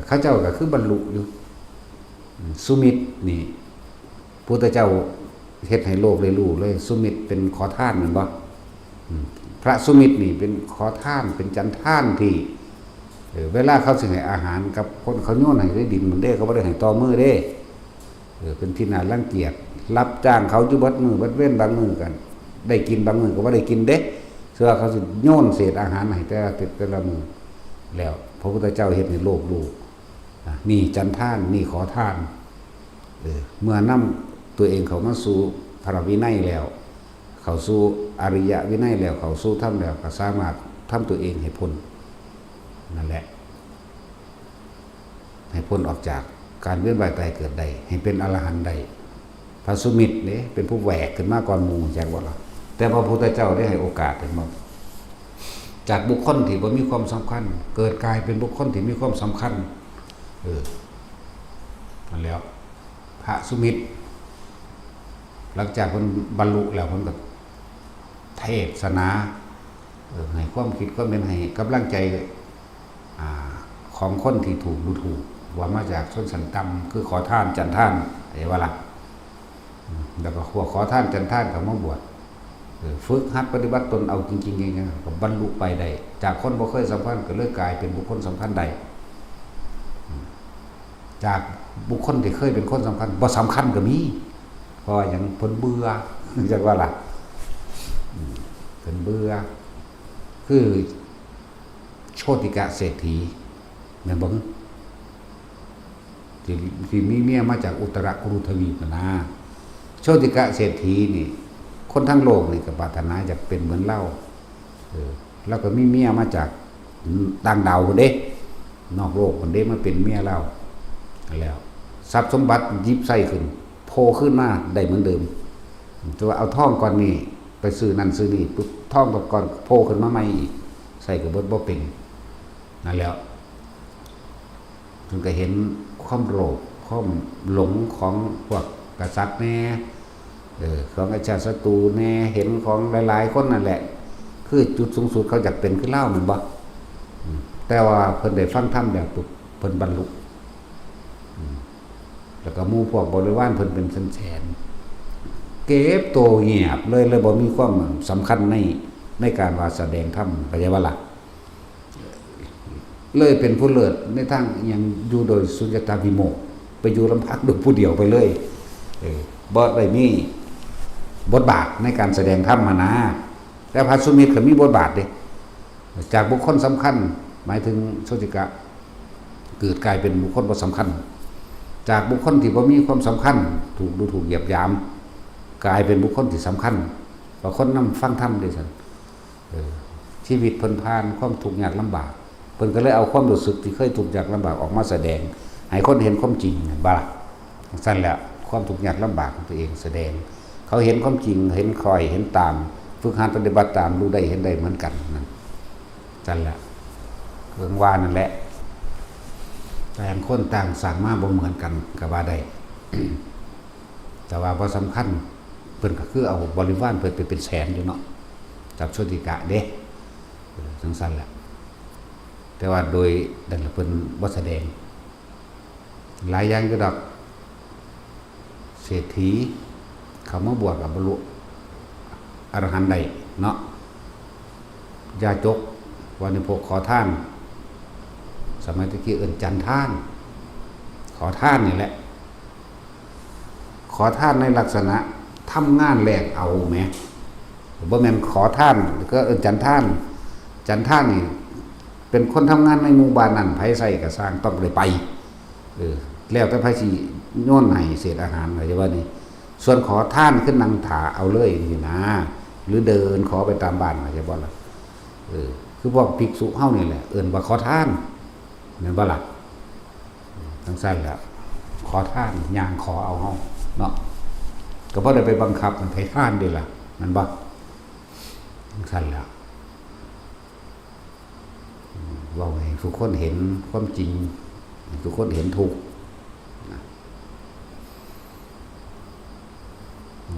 ເຂົາເຈົ້າກໍຄືບັນລຸຢູ່. ອືມ ສຸມິດນີ້ ພຸດທະເຈົ້າເຮັດໃຫ້ໂລກໄດ້ຮູ້ເລີຍ ສຸມິດເປັນຂໍທານແມ່ນບໍ່? ອືມ ພະສຸມິດນີ້ເປັນຂໍທານ ເປັນຈັນທານທີ່ ເອີ ເວລາເຂົາຊິໃຫ້ອາຫານກັບຄົນ ເຂົາໂຍນໃຫ້ໃນດິນພຸ້ນເດ້ ເຂົາບໍ່ໄດ້ໃຫ້ຕໍ່ມືເດ້. ເອີ ເປັນທີ່ໜ້າລັງກຽດ ຮັບຈ້າງເຂົາຢູ່ເບິດມື້ເບິດເວັນ ບາງມື້ກໍໄດ້ກິນ ບາງມື້ກໍບໍ່ໄດ້ກິນເດ້. ເຊື່ອເຂົາຊິໂຍນເສດອາຫານໃຫ້ແຕ່ລະ ແຕ່ລະມື້ ແລ້ວພະພຸດທະເຈົ້າເຮັດໃຫ້ໂລກຮູ້ ອາ ນີ້ຈັນທານ ນີ້ຂໍທານ. ເອີ ເມື່ອນຳຕົວເອງເຂົ້າມາສູ່ພະວິໄນແລ້ວ ເຂົ້າສູ່ອະລິຍະວິໄນແລ້ວ ເຂົ້າສູ່ທຳແລ້ວ ກໍສາມາດທຳຕົວເອງໃຫ້ພົ້ນ ນັ້ນແຫຼະ. ໃຫ້ພົ້ນອອກຈາກການວຽນວ່າຍຕາຍເກີດໄດ້ ໃຫ້ເປັນອະລະຫັນໄດ້. ພະສຸມິດເດ້ ເປັນຜູ້ແຫວກຂຶ້ນມາກ່ອນໝູ່ ຮູ້ຈັກບໍ່ລະ? ແຕ່ພະພຸດທະເຈົ້າໄດ້ໃຫ້ໂອກາດ ເຫັນບໍ່? ຈາກບຸກຄົນທີ່ບໍ່ມີຄວາມສຳຄັນ ເກີດກາຍເປັນບຸກຄົນທີ່ມີຄວາມສຳຄັນ. ເອີ ນັ້ນແຫຼະ ພະສຸມິດ ຫຼັງຈາກເພິ່ນບັນລຸແລ້ວ ເພິ່ນກໍເທດສະໜາ ເອີ ໃຫ້ຄວາມຄິດຄວາມເຫັນ ໃຫ້ກຳລັງໃຈ ອາ ຂອງຄົນທີ່ຖືກດູຖູກ ວ່າມາຈາກຊົນຊັ້ນຕ່ຳ ຄືຂໍທານ ຈັນທານ ເຫັນບໍ່ລະ? ອືມ ແລ້ວກໍພວກຂໍທານ ຈັນທານ ກໍມາບວດ ເອີ ຝຶກຫັດປະຕິບັດຕົນເອົາຈິງໆ ຈັ່ງໆ ກໍບັນລຸໄປໄດ້ ຈາກຄົນບໍ່ເຄີຍສຳຄັນ ກໍເລີຍກາຍເປັນບຸກຄົນສຳຄັນໄດ້ ອືມ ຈາກບຸກຄົນທີ່ເຄີຍເປັນຄົນສຳຄັນ ບໍ່ສຳຄັນກໍມີ ເພາະວ່າຫຍັງ? ເພິ່ນເບື່ອ ຈັກວ່າລະ ອືມ ເພິ່ນເບື່ອ ຄືໂຊຕິກະເສດຖີ ແມ່ນບໍ່? ທີ່ ທີ່ມີເມຍມາຈາກອຸດຕະຣະກຸລຸທະວີບຫັ້ນນາ ໂຊຕິກະເສດຖີນີ້ ຄົນທັງໂລກນີ້ກໍປາດຖະໜາຢາກເປັນເໝືອນລາວ ເອີ ລາວກໍມີເມຍມາຈາກຕ່າງດາວພຸ້ນເດ້ ນອກໂລກພຸ້ນເດ້ ມາເປັນເມຍລາວ ແລ້ວຊັບສົມບັດຫຍິບໃສ່ຂຶ້ນ ໂຜ່ຄືນມາໄດ້ເໝືອນເດີມ ແຕ່ວ່າເອົາທອງກ້ອນນີ້ໄປຊື້ນັ້ນຊື້ນີ້ປຶບ ທອງກ້ອນໂຜ່ຂຶ້ນມາໃໝ່ອີກ ໃຊ້ກໍເບິດບໍ່ເປັນ ນັ້ນແຫຼະ ເພິ່ນກໍເຫັນຄວາມໂລບ ຄວາມຫຼົງຂອງພວກກະສັດແດ່ ເອີ ຂອງອາຊາດສັດຕູແດ່ ເຫັນຂອງຫຼາຍໆຄົນນັ້ນແຫຼະ ຄືຈຸດສູງສຸດເຂົາຢາກເປັນຄືລາວແມ່ນບໍ່? ອືມ ແຕ່ວ່າເພິ່ນໄດ້ຟັງທຳແລ້ວປຶບ ເພິ່ນບັນລຸ ອືມ ແລ້ວກໍໝູ່ພວກບໍລິວານເພິ່ນເປັນແສນໆ ເກັບໂຕງຽບເລີຍ ເລີຍບໍ່ມີຄວາມສຳຄັນໃນ ໃນການວ່າສະແດງທຳ ເຂົ້າໃຈບໍ່ລະ? ເລີຍເປັນຜູ້ເລີດໃນທາງອີ່ຫຍັງ ຢູ່ໂດຍສຸນຍະຕາວິໂມກ ໄປຢູ່ລຳພັງໂດຍຜູ້ດຽວໄປເລີຍ ເອີ ບໍ່ໄດ້ມີບົດບາດໃນການສະແດງທຳຫັ້ນນາ ແຕ່ພະສຸມິດກໍມີບົດບາດເດ້ ຈາກບຸກຄົນສຳຄັນ ໝາຍເຖິງໂຊຕິກະ ເກີດກາຍເປັນບຸກຄົນບໍ່ສຳຄັນ ຈາກບຸກຄົນທີ່ບໍ່ມີຄວາມສຳຄັນ ຖືກດູຖູກຢຽບຢາມ ກາຍເປັນບຸກຄົນທີ່ສຳຄັນ ວ່າຄົນນຳຟັງທຳເດ້ຊັ້ນ ເອີ ຊີວິດເພິ່ນຜ່ານຄວາມທຸກຍາກລຳບາກ ເພິ່ນກໍເລີຍເອົາຄວາມຮູ້ສຶກທີ່ເຄີຍທຸກຍາກລຳບາກອອກມາສະແດງ ໃຫ້ຄົນເຫັນຄວາມຈິງ ແມ່ນບໍ່ລະ? ຈັ່ງຊັ້ນແຫຼະ ຄວາມທຸກຍາກລຳບາກຂອງຕົວເອງສະແດງ ເຂົາເຫັນຄວາມຈິງ ເຫັນຄ່ອຍ ເຫັນຕາມ ຝຶກຫັດປະຕິບັດຕາມ ຮູ້ໄດ້ເຫັນໄດ້ເໝືອນກັນນັ້ນ ຊັ້ນແຫຼະ ເຊິ່ງວ່ານັ້ນແຫຼະ ຕ່າງຄົນຕ່າງສ້າງມາບໍ່ເໝືອນກັນກໍວ່າໄດ້ ແຕ່ວ່າບໍ່ສຳຄັນ ເພິ່ນກໍຄືເອົາບໍລິວານເພິ່ນໄປເປັນແສນຢູ່ເນາະ ຈັບໂຊຕິກະເດ້ ເອີ ຈັ່ງຊັ້ນແຫຼະ ແຕ່ວ່າໂດຍນັ້ນລະເພິ່ນບໍ່ສະແດງ ຫຼາຍຢ່າງຢູ່ດອກ ເສດຖີເຂົ້າມາບວດກໍບັນລຸອະລະຫັນໄດ້ເນາະ ຢາຈົກ ວານິໂພກ ຂໍທານ ສະໄໝແຕ່ກີ້ເອີ້ນຈັນທານ ຂໍທານນີ້ແຫຼະ ຂໍທານໃນລັກສະນະທຳງານແລກເອົາແໝ ບໍ່ແມ່ນຂໍທານ ກໍເອີ້ນຈັນທານ ຈັນທານນີ້ເປັນຄົນທຳງານໃນໝູ່ບ້ານນັ້ນ ໃຜໃຊ້ກໍຊ່າງຕ້ອງໄດ້ໄປ ເອີ ແລ້ວແຕ່ໃຜຊິໂຍນໃຫ້ເສດອາຫານ ເຂົ້າໃຈບໍ່ນີ້ ສ່ວນຂໍທານຄືນັ່ງຖ້າເອົາເລີຍຊີ້ນາ ຫຼືເດີນຂໍໄປຕາມບ້ານ ເຂົ້າໃຈບໍ່ລະ ເອີ ຄືພວກພິກສຸເຮົານີ້ແຫຼະ ເອີ້ນວ່າຂໍທານ ແມ່ນບໍ່ລະ? ຈັ່ງຊັ້ນແຫຼະ ຂໍທານ ຍ່າງຂໍເອົາເຮົາເນາະ ກໍບໍ່ໄດ້ໄປບັງຄັບໃຫ້ໃຜທານເດ້ລະ ແມ່ນບໍ່? ຈັ່ງຊັ້ນແຫຼະ ເວົ້າໃຫ້ທຸກຄົນເຫັນຄວາມຈິງ ໃຫ້ທຸກຄົນເຫັນທຸກນະ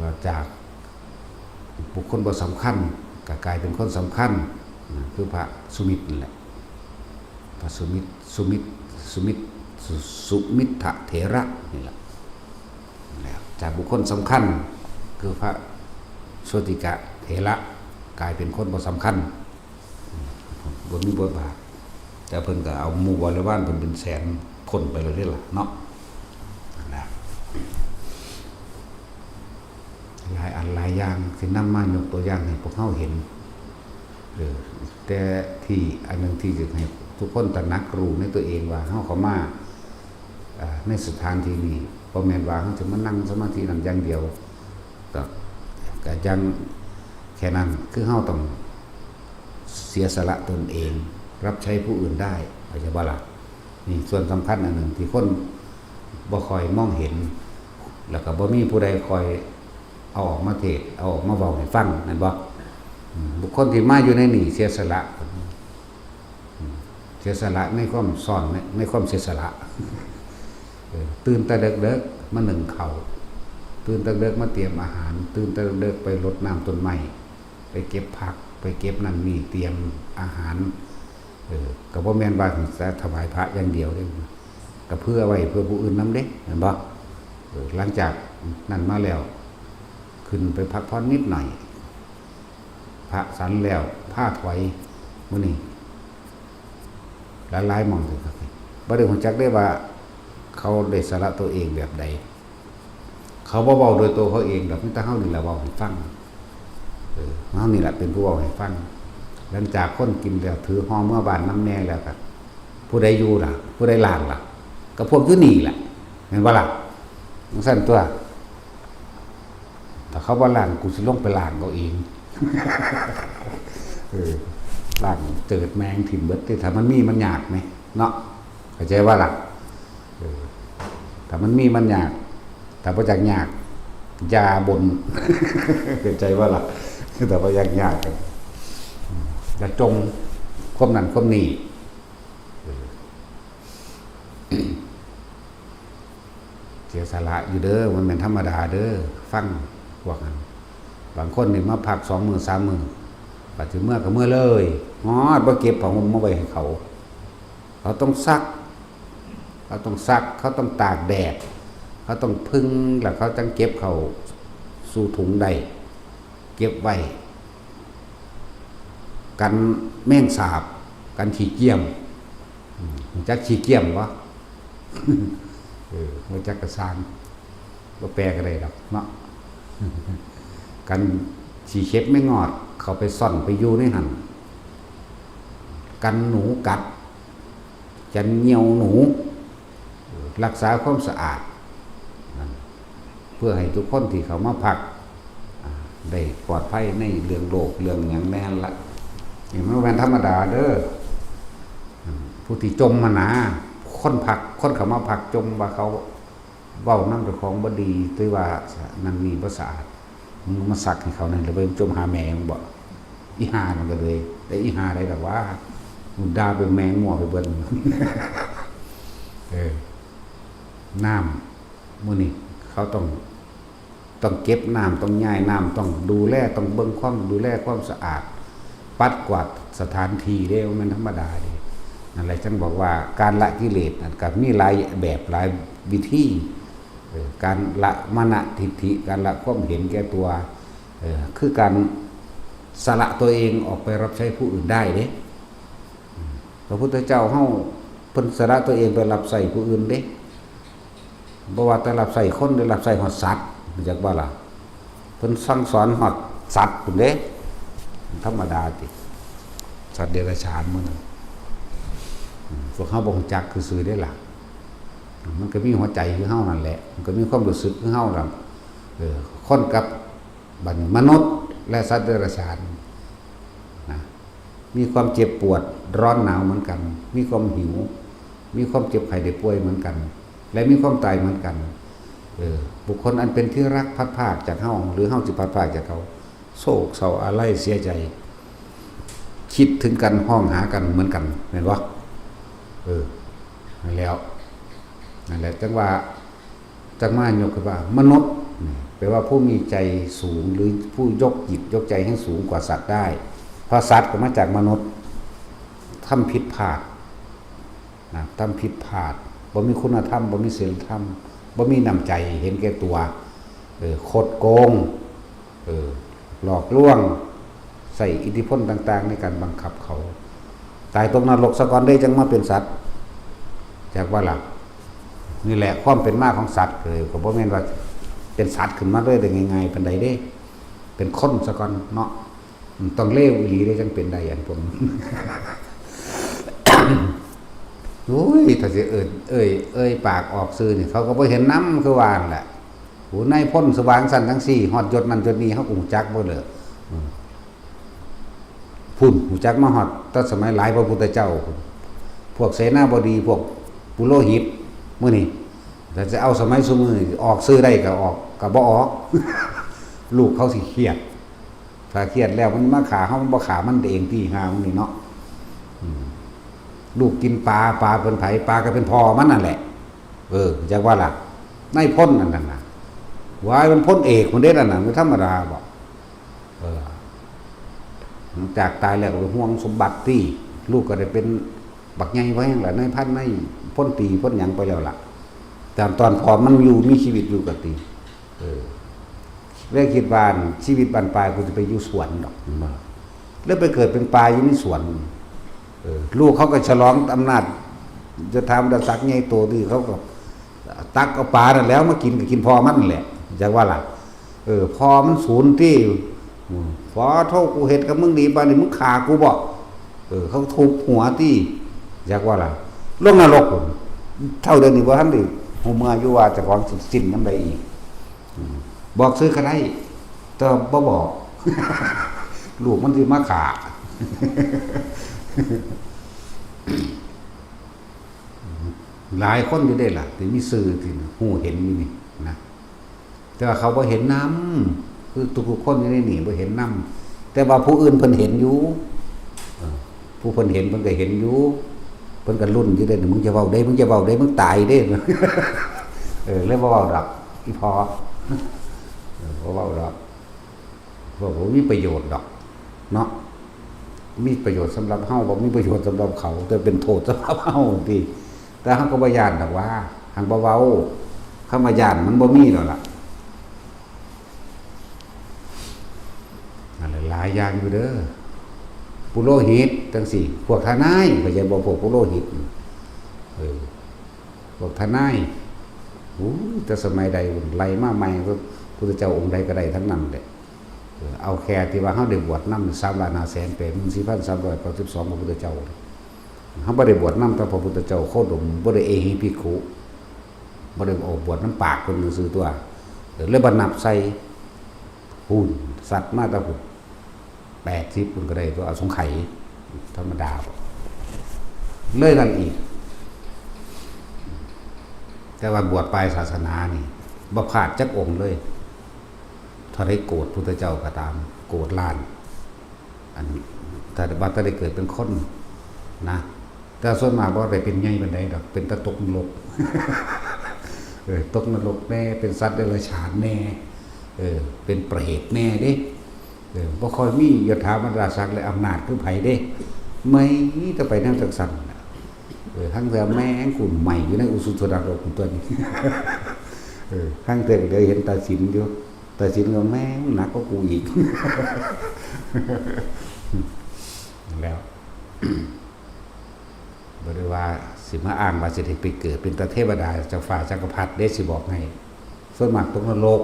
ວ່າຈາກບຸກຄົນບໍ່ສຳຄັນ ກໍກາຍເປັນຄົນສຳຄັນນະ ຄືພະສຸມິດນັ້ນແຫຼະ ພະສຸມິດ ສຸມິດ ສຸມິດ ສຸ ສຸມິດທະເຖລະນີ້ແຫຼະ ແລ້ວຈາກບຸກຄົນສຳຄັນ ຄືພະໂຊຕິກະເຖລະ ກາຍເປັນຄົນບໍ່ສຳຄັນ ບໍ່ມີບົດບາດ ແຕ່ເພິ່ນກໍເອົາໝູ່ບໍລິວານເພິ່ນເປັນແສນພົ້ນໄປແລ້ວເດ້ລະເນາະ ນັ້ນແຫຼະ ຫຼາຍອັນຫຼາຍຢ່າງທີ່ນຳມາຍົກຕົວຢ່າງໃຫ້ພວກເຮົາເຫັນ ເອີ ແຕ່ທີ່ອັນໜຶ່ງທີ່ຢາກໃຫ້ທຸກຄົນຕະໜັກຮູ້ໃນຕົວເອງວ່າ ເຮົາເຂົ້າມາ ເອີ ໃນສະຖານທີ່ນີ້ ບໍ່ແມ່ນວ່າເຮົາຈະມານັ່ງສະມາທິນັ້ນຢ່າງດຽວ ກໍ ກໍຍັງແຄ່ນັ້ນ ຄືເຮົາຕ້ອງເສຍສະຫຼະຕົນເອງ ຮັບໃຊ້ຜູ້ອື່ນໄດ້ ເຂົ້າໃຈບໍ່ລະ? ນີ້ສ່ວນສຳຄັນອັນໜຶ່ງທີ່ຄົນບໍ່ຄ່ອຍມອງເຫັນ ແລ້ວກໍບໍ່ມີຜູ້ໃດຄ່ອຍເອົາອອກມາເທດ ເອົາອອກມາເວົ້າໃຫ້ຟັງ ແມ່ນບໍ່? ອືມ ບຸກຄົນທີ່ມາຢູ່ໃນນີ້ເສຍສະຫຼະ ອືມ ເສຍສະຫຼະໃນຄວາມຊ້ອນ ໃນ ໃນຄວາມເສຍສະຫຼະ ເອີ ຕື່ນແຕ່ເດິກໆ ມາໜຶ້ງເຂົ້າ ຕື່ນແຕ່ເດິກ ມາຕຽມອາຫານ ຕື່ນແຕ່ເດິກ ໄປລົດນ້ຳຕົ້ນໄມ້ ໄປເກັບຜັກ ໄປເກັບນັ້ນນີ້ ຕຽມອາຫານ ເອີ ກໍບໍ່ແມ່ນວ່າຈະຖວາຍພະຢ່າງດຽວເດ້ ກໍເຜື່ອໄວ້ເພື່ອຜູ້ອື່ນນຳເດ້ ແມ່ນບໍ່? ເອີ ຫຼັງຈາກນັ້ນມາແລ້ວ ຂຶ້ນໄປພັກຜ່ອນນິດໜ້ອຍ ພະສັນແລ້ວ ພາຖອຍ ມື້ນີ້ ຫຼາຍໆໝ່ອງເລີຍ ບໍ່ໄດ້ຮູ້ຈັກເດ້ວ່າ ເຂົາໄດ້ສະຫຼະຕົວເອງແບບໃດ. ເຂົາບໍ່ເວົ້າໂດຍຕົວເຂົາເອງດອກ ມີແຕ່ເຮົານີ້ແຫຼະເວົ້າໃຫ້ຟັງ ເອີ ເຮົານີ້ແຫຼະເປັນຜູ້ເວົ້າໃຫ້ຟັງ. ຫຼັງຈາກຄົນກິນແລ້ວ ຖືຫໍ່ເມືອບ້ານນຳແດ່ແລ້ວ ກໍຜູ້ໃດຢູ່ລະ? ຜູ້ໃດລ້າງລະ? ກໍພວກຢູ່ນີ້ແຫຼະ ແມ່ນບໍ່ລະ? ຈັ່ງຊັ້ນຕົວະ ຖ້າເຂົາບໍ່ລ້າງ ກູຊິລົງໄປລ້າງເອົາເອງ ເອີ ລ້າງເຈີດແມງຖິ້ມເບິດເດ້. ຖ້າມັນມີມັນຍາກແມ ເນາະ ເຂົ້າໃຈບໍ່ລະ? ເອີ ຖ້າມັນມີມັນຍາກ ຖ້າບໍ່ຢາກຍາກ ຢ່າບົ່ນ ເຂົ້າໃຈບໍ່ລະ? ຖ້າບໍ່ຢາກຍາກ ຢ່າຈົ່ມຄວາມນັ້ນຄວາມນີ້ ເອີ ເສຍສະຫຼະຢູ່ເດີ ມັນແມ່ນທຳມະດາເດີ. ຟັງພວກນັ້ນ ບາງຄົນນີ້ມາພັກສອງມື້ສາມມື້ ບັດຊິເມືອກໍເມືອເລີຍ ຮອດບໍ່ເກັບຜ້າຫົ່ມມາໄວ້ໃຫ້ເຂົາ. ເຂົາຕ້ອງຊັກ ເຂົາຕ້ອງຊັກ ເຂົາຕ້ອງຕາກແດດ ເຂົາຕ້ອງຜຶ່ງ ແລ້ວເຂົາຈັ່ງເກັບເຂົ້າສູ່ຖົງໄດ້ ເກັບໄວ້ ກັນແມງສາບ ກັນຂີ້ກ້ຽມ. ອືມ ຮູ້ຈັກຂີ້ກ້ຽມບໍ່? ເອີ ບໍ່ຈັກກໍຊ່າງ ບໍ່ແປກໍໄດ້ດອກເນາະ. ກັນຂີ້ເຂັບແມງງອດເຂົ້າໄປຊ່ອນໄປຢູ່ໃນຫັ້ນ ກັນໜູກັດ ກັນຍ່ຽວໜູ ເອີ ລັກສາຄວາມສະອາດ ເພື່ອໃຫ້ທຸກຄົນທີ່ເຂົ້າມາພັກ ອາ ໄດ້ປອດໄພໃນເລື່ອງໂລກເລື່ອງຫຍັງໃນຫັ້ນລະ. ນີ້ມັນບໍ່ແມ່ນທຳມະດາເດີ ອາ ຜູ້ທີ່ຈົ່ມຫັ້ນນາ ຄົນພັກ ຄົນເຂົ້າມາພັກຈົ່ມວ່າເຂົາເວົ້ານຳເຈົ້າຂອງບໍ່ດີ ຫຼືວ່ານັ້ນນີ້ບໍ່ສະອາດ ມຶງມາຊັກໃຫ້ເຂົາແດ່ ແລ້ວໄປຈົ່ມຫາແມ່ມຶງບໍ? ອີຫ່ານັ້ນກໍເລີຍ ແຕ່ອີຫ່າໃດດອກວ່າ ມຶງດ່າໄປແມ່ງົວໄປເບິດ. ເອີ ນ້ຳ ມື້ນີ້ເຂົາຕ້ອງ ຕ້ອງເກັບນ້ຳ ຕ້ອງຍ້າຍນ້ຳ ຕ້ອງດູແລ ຕ້ອງເບິ່ງຄວາມ ດູແລຄວາມສະອາດ ປັດກວາດສະຖານທີ່ເດ້ ບໍ່ແມ່ນທຳມະດາເດ້. ນັ້ນແຫຼະ ຈຶ່ງບອກວ່າການລະກິເລດນັ້ນກໍມີຫຼາຍແບບຫຼາຍວິທີ ເອີ ການລະມານະທິດຖິ ການລະຄວາມເຫັນແກ່ຕົວ ເອີ ຄືການສະຫຼະຕົວເອງອອກໄປຮັບໃຊ້ຜູ້ອື່ນໄດ້ເດ້. ອືມ ພະພຸດທະເຈົ້າເຮົາ ເພິ່ນສະຫຼະຕົວເອງໄປຮັບໃຊ້ຜູ້ອື່ນເດ້. ບໍ່ວ່າແຕ່ຮັບໃຊ້ຄົນ ໄດ້ຮັບໃຊ້ຮອດສັດ ຮູ້ຈັກບໍ່ລະ? ເພິ່ນສັ່ງສອນຮອດສັດພຸ້ນເດ້. ທຳມະດາຕິ ສັດເດຍລະສານໝູ່ນັ້ນ ອືມ ພວກເຮົາບໍ່ຮູ້ຈັກຊື່ໆເດ້ລະ. ມັນກໍມີຫົວໃຈຄືເຮົານັ້ນແຫຼະ ມັນກໍມີຄວາມຮູ້ສຶກຄືເຮົານັ້ນ. ເອີ ຄົນກັບ ບັດນີ້ມະນຸດ ແລະ ສັດເດຍລະສານນະ ມີຄວາມເຈັບປວດຮ້ອນໜາວເໝືອນກັນ ມີຄວາມຫິວ ມີຄວາມເຈັບໄຂ້ໄດ້ປ່ວຍເໝືອນກັນ ແລະ ມີຄວາມຕາຍເໝືອນກັນ. ເອີ ບຸກຄົນອັນເປັນທີ່ຮັກພັດພາກຈາກເຮົາ ຫຼື ເຮົາຊິພັດພາກຈາກເຂົາ ໂສກເສົ້າອາໄລເສຍໃຈ ຄິດເຖິງກັນ ຮ້ອງຫາກັນເໝືອນກັນ ແມ່ນບໍ່? ເອີ ນັ້ນແຫຼະ ນັ້ນແຫຼະ ຈັ່ງວ່າ ຈັກມາຍົກຂຶ້ນວ່າມະນຸດ ແປວ່າຜູ້ມີໃຈສູງ ຫຼື ຜູ້ຍົກຈິດຍົກໃຈໃຫ້ສູງກວ່າສັດໄດ້ ເພາະສັດກໍມາຈາກມະນຸດ ທຳຜິດພາດນະ ທຳຜິດພາດ ບໍ່ມີຄຸນນະທຳ ບໍ່ມີສິນລະທຳ ບໍ່ມີນ້ຳໃຈ ເຫັນແກ່ຕົວ ເອີ ຄົດໂກງ ເອີ ຫຼອກລວງ ໃຊ້ອິດທິພົນຕ່າງໆໃນການບັງຄັບເຂົາ. ຕາຍຕົກນະລົກສາກ່ອນເດ້ ຈັ່ງມາເປັນສັດ ຈັກວ່າລະ? ນີ້ແຫຼະຄວາມເປັນມາຂອງສັດ ເອີ ກໍບໍ່ແມ່ນວ່າເປັນສັດຂຶ້ນມາເລີຍໄດ້ງ່າຍໆປານໃດເດ້ ເປັນຄົນສາກ່ອນເນາະ. ອືມ ຕ້ອງເລວອີ່ຫຼີເດ້ ຈັ່ງເປັນໄດ້ອັນພວກນີ້. ໂອ້ຍ ຖ້າຊິເອີ້ນ ເອີ່ຍ ເອີ່ຍປາກອອກຊື່ນີ້ ເຂົາກໍບໍ່ເຫັນນຳ ຄືວ່າຫັ້ນແຫຼະ. ໂອ້ ນາຍພົນສະຫວ່າງຊັ້ນຈັ່ງຊີ້ ຮອດຍົດນັ້ນຍົດນີ້ ເຮົາກໍຮູ້ຈັກເບິດເລີຍ. ອືມ ພຸ້ນ ຮູ້ຈັກມາຮອດແຕ່ສະໄໝຫຼາຍພະພຸດທະເຈົ້າພຸ້ນ ພວກເສນາບໍດີ ພວກ ປຸໂລຫິດມື້ນີ້ ຖ້າຈະເອົາສະໄໝຊຸມື້ນີ້ ອອກຊື່ໄດ້ກໍອອກ ກໍບໍ່ອອກ ລູກເຂົາຊິຄຽດ ຖ້າຄຽດແລ້ວມັນມາຂ້າເຮົາ ມັນບໍ່ຂ້າມັນເອງຕິ ຫາມຶງນີ້ເນາະ. ອືມ ລູກກິນປາ ປາເປັນໃຜ? ປາກໍເປັນພໍ່ມັນນັ້ນແຫຼະ. ເອີ ຈັກວ່າລະ ນາຍພົນອັນນັ້ນນະ ວາຍ ມັນພົນເອກພຸ້ນເດ້ນັ້ນນະ ບໍ່ທຳມະດາບໍ? ເອີ ຫຼັງຈາກຕາຍແລ້ວກໍໄປຫ່ວງສົມບັດຕິ ລູກກໍໄດ້ເປັນບັກໃຫຍ່ພວກຫຍັງລະ ນາຍພັນ ນາຍພົນຕີ ພົນຫຍັງໄປແລ້ວລະ ຕອນ ຕອນພໍ່ມັນຢູ່ ມີຊີວິດຢູ່ກໍຕິ. ເອີ ແລ້ວຄິດວ່າຊີວິດບັ້ນປາຍ ກູຊິໄປຢູ່ສວນດອກ ແມ່ນບໍ່? ແລ້ວໄປເກີດເປັນປາຢູ່ໃນສວນ. ເອີ ລູກເຂົາກໍສະຫຼອງອຳນາດ ຍົດຖາບັນດາສັກໃຫຍ່ໂຕ ທີ່ເຂົາກໍຕັກເອົາປານັ້ນແຫຼະມາກິນ ກໍກິນພໍ່ມັນນັ້ນແຫຼະ ຈັກວ່າລະ. ເອີ ພໍ່ມັນສູນຕິ ອືມ ພໍໂທ ກູເຮັດກັບມຶງດີ ບາດນີ້ມຶງຂ້າກູບໍ? ເອີ ເຂົາທຸບຫົວຕິ ຈັກວ່າລະ ລົງນະລົກພຸ້ນ. ເທົ່າດຽວນີ້ບໍ່ທັນໄດ້ຮູ້ເມືອຢູ່ວ່າເຈົ້າຂອງຊິສິ້ນຍາມໃດອີກ. ອືມ ບອກຊື່ກໍໄດ້ ແຕ່ບໍ່ບອກ ລູກມັນຊິມາຂ້າ. ຫຼາຍຄົນຢູ່ເດ້ລະ ທີ່ມີຊື່ທີ່ຮູ້ເຫັນຢູ່ນີ້ນະ ແຕ່ວ່າເຂົາບໍ່ເຫັນນຳ ຄືທຸກໆຄົນຢູ່ໃນນີ້ບໍ່ເຫັນນຳ ແຕ່ວ່າຜູ້ອື່ນເພິ່ນເຫັນຢູ່. ເອີ ຜູ້ເພິ່ນເຫັນເພິ່ນກໍເຫັນຢູ່ ເພິ່ນກໍລຸ້ນຢູ່ເດ້ ມຶງຢ່າເວົ້າເດ້ ມຶງຢ່າເວົ້າເດ້ ມຶງຕາຍເດ້. ເອີ ເລີຍບໍ່ເວົ້າດອກ ອີ່ພໍ່ ເອີ ບໍ່ເວົ້າດອກ ເວົ້າບໍ່ມີປະໂຫຍດດອກເນາະ ມີປະໂຫຍດສຳລັບເຮົາ ບໍ່ມີປະໂຫຍດສຳລັບເຂົາ ແຕ່ເປັນໂທດສຳລັບເຮົາຕິ. ແຕ່ເຮົາກໍບໍ່ຢ້ານດອກວ່າ ຫັ້ນບໍ່ເວົ້າ ຄຳວ່າຢ້ານມັນບໍ່ມີແລ້ວລະ. ນັ້ນແຫຼະ ຫຼາຍຢ່າງຢູ່ເດີ ປຸໂລຫິດຈັ່ງຊີ້ ພວກທະນາຍ ເຂົ້າໃຈບໍ່? ພວກປຸໂລຫິດ ເອີ ພວກທະນາຍ ໂອ້ຍ ແຕ່ສະໄໝໃດພຸ້ນ ໄລ່ມາໃໝ່ ພະພຸດທະເຈົ້າອົງໃດກໍໄດ້ທັງນັ້ນແຫຼະ. ເອີ ເອົາແຄ່ທີ່ວ່າເຮົາໄດ້ບວດນຳ ສາມລ້ານຫ້າແສນແປດໝື່ນສີ່ພັນສາມຮ້ອຍເກົ້າສິບສອງ ພະພຸດທະເຈົ້າ ເຮົາບໍ່ໄດ້ບວດນຳແຕ່ພະພຸດທະເຈົ້າໂຄດົມ ບໍ່ໄດ້ເອຫິພິກຂຸ ບໍ່ໄດ້ອອກບວດນຳປາກເພິ່ນຊື່ໆຕົວະ ເອີ ເລີຍບໍ່ນັບໃສ່ ພຸ້ນ ສັດມາແຕ່ພຸ້ນ ແປດສິບພຸ້ນກໍໄດ້ຕົວະ ອະສົງໄຂ ທຳມະດາ ເລີຍນັ້ນອີກ. ແຕ່ວ່າບວດປາຍສາສະໜານີ້ ບໍ່ພາດຈັກອົງເລີຍ. ເທົ່າໃດໂກດພຸດທະເຈົ້າກໍຕາມ ໂກດລ້ານ ອັນ ຖ້າວ່າແຕ່ໄດ້ເກີດເປັນຄົນນະ ແຕ່ສ່ວນມາກບໍ່ໄດ້ເປັນໃຫຍ່ປານໃດດອກ ເປັນແຕ່ຕົກນະລົກ ເອີ ຕົກນະລົກແດ່ ເປັນສັດເດຍລະສານແດ່ ເອີ ເປັນເປຣດແດ່ເດ້ ເອີ ບໍ່ຄ່ອຍມີຍົດຖາບັນດາສັກ ແລະ ອຳນາດຄືໃຜເດ້ ມີແຕ່ໄປແນວຈັ່ງຊັ້ນນະ. ເອີ ຫາງເທື່ອແມງກູໃໝ່ຢູ່ໃນອຸສຸນນະໂລກຕົວນີ້ ເອີ ຫາງເທື່ອກໍເຫຼືອເຫັນຕາສິນຢູ່ ຕາສິນກໍແມ່ງໜັກກວ່າກູອີກ ແລ້ວ ບໍ່ໄດ້ວ່າຊິມາອ້າງວ່າຊິໄດ້ໄປເກີດເປັນຕາເທວະດາ ເຈົ້າຟ້າຈັກກະພັດເດ້ ຊິບອກໃຫ້ ສ່ວນມາກຕົກນະລົກ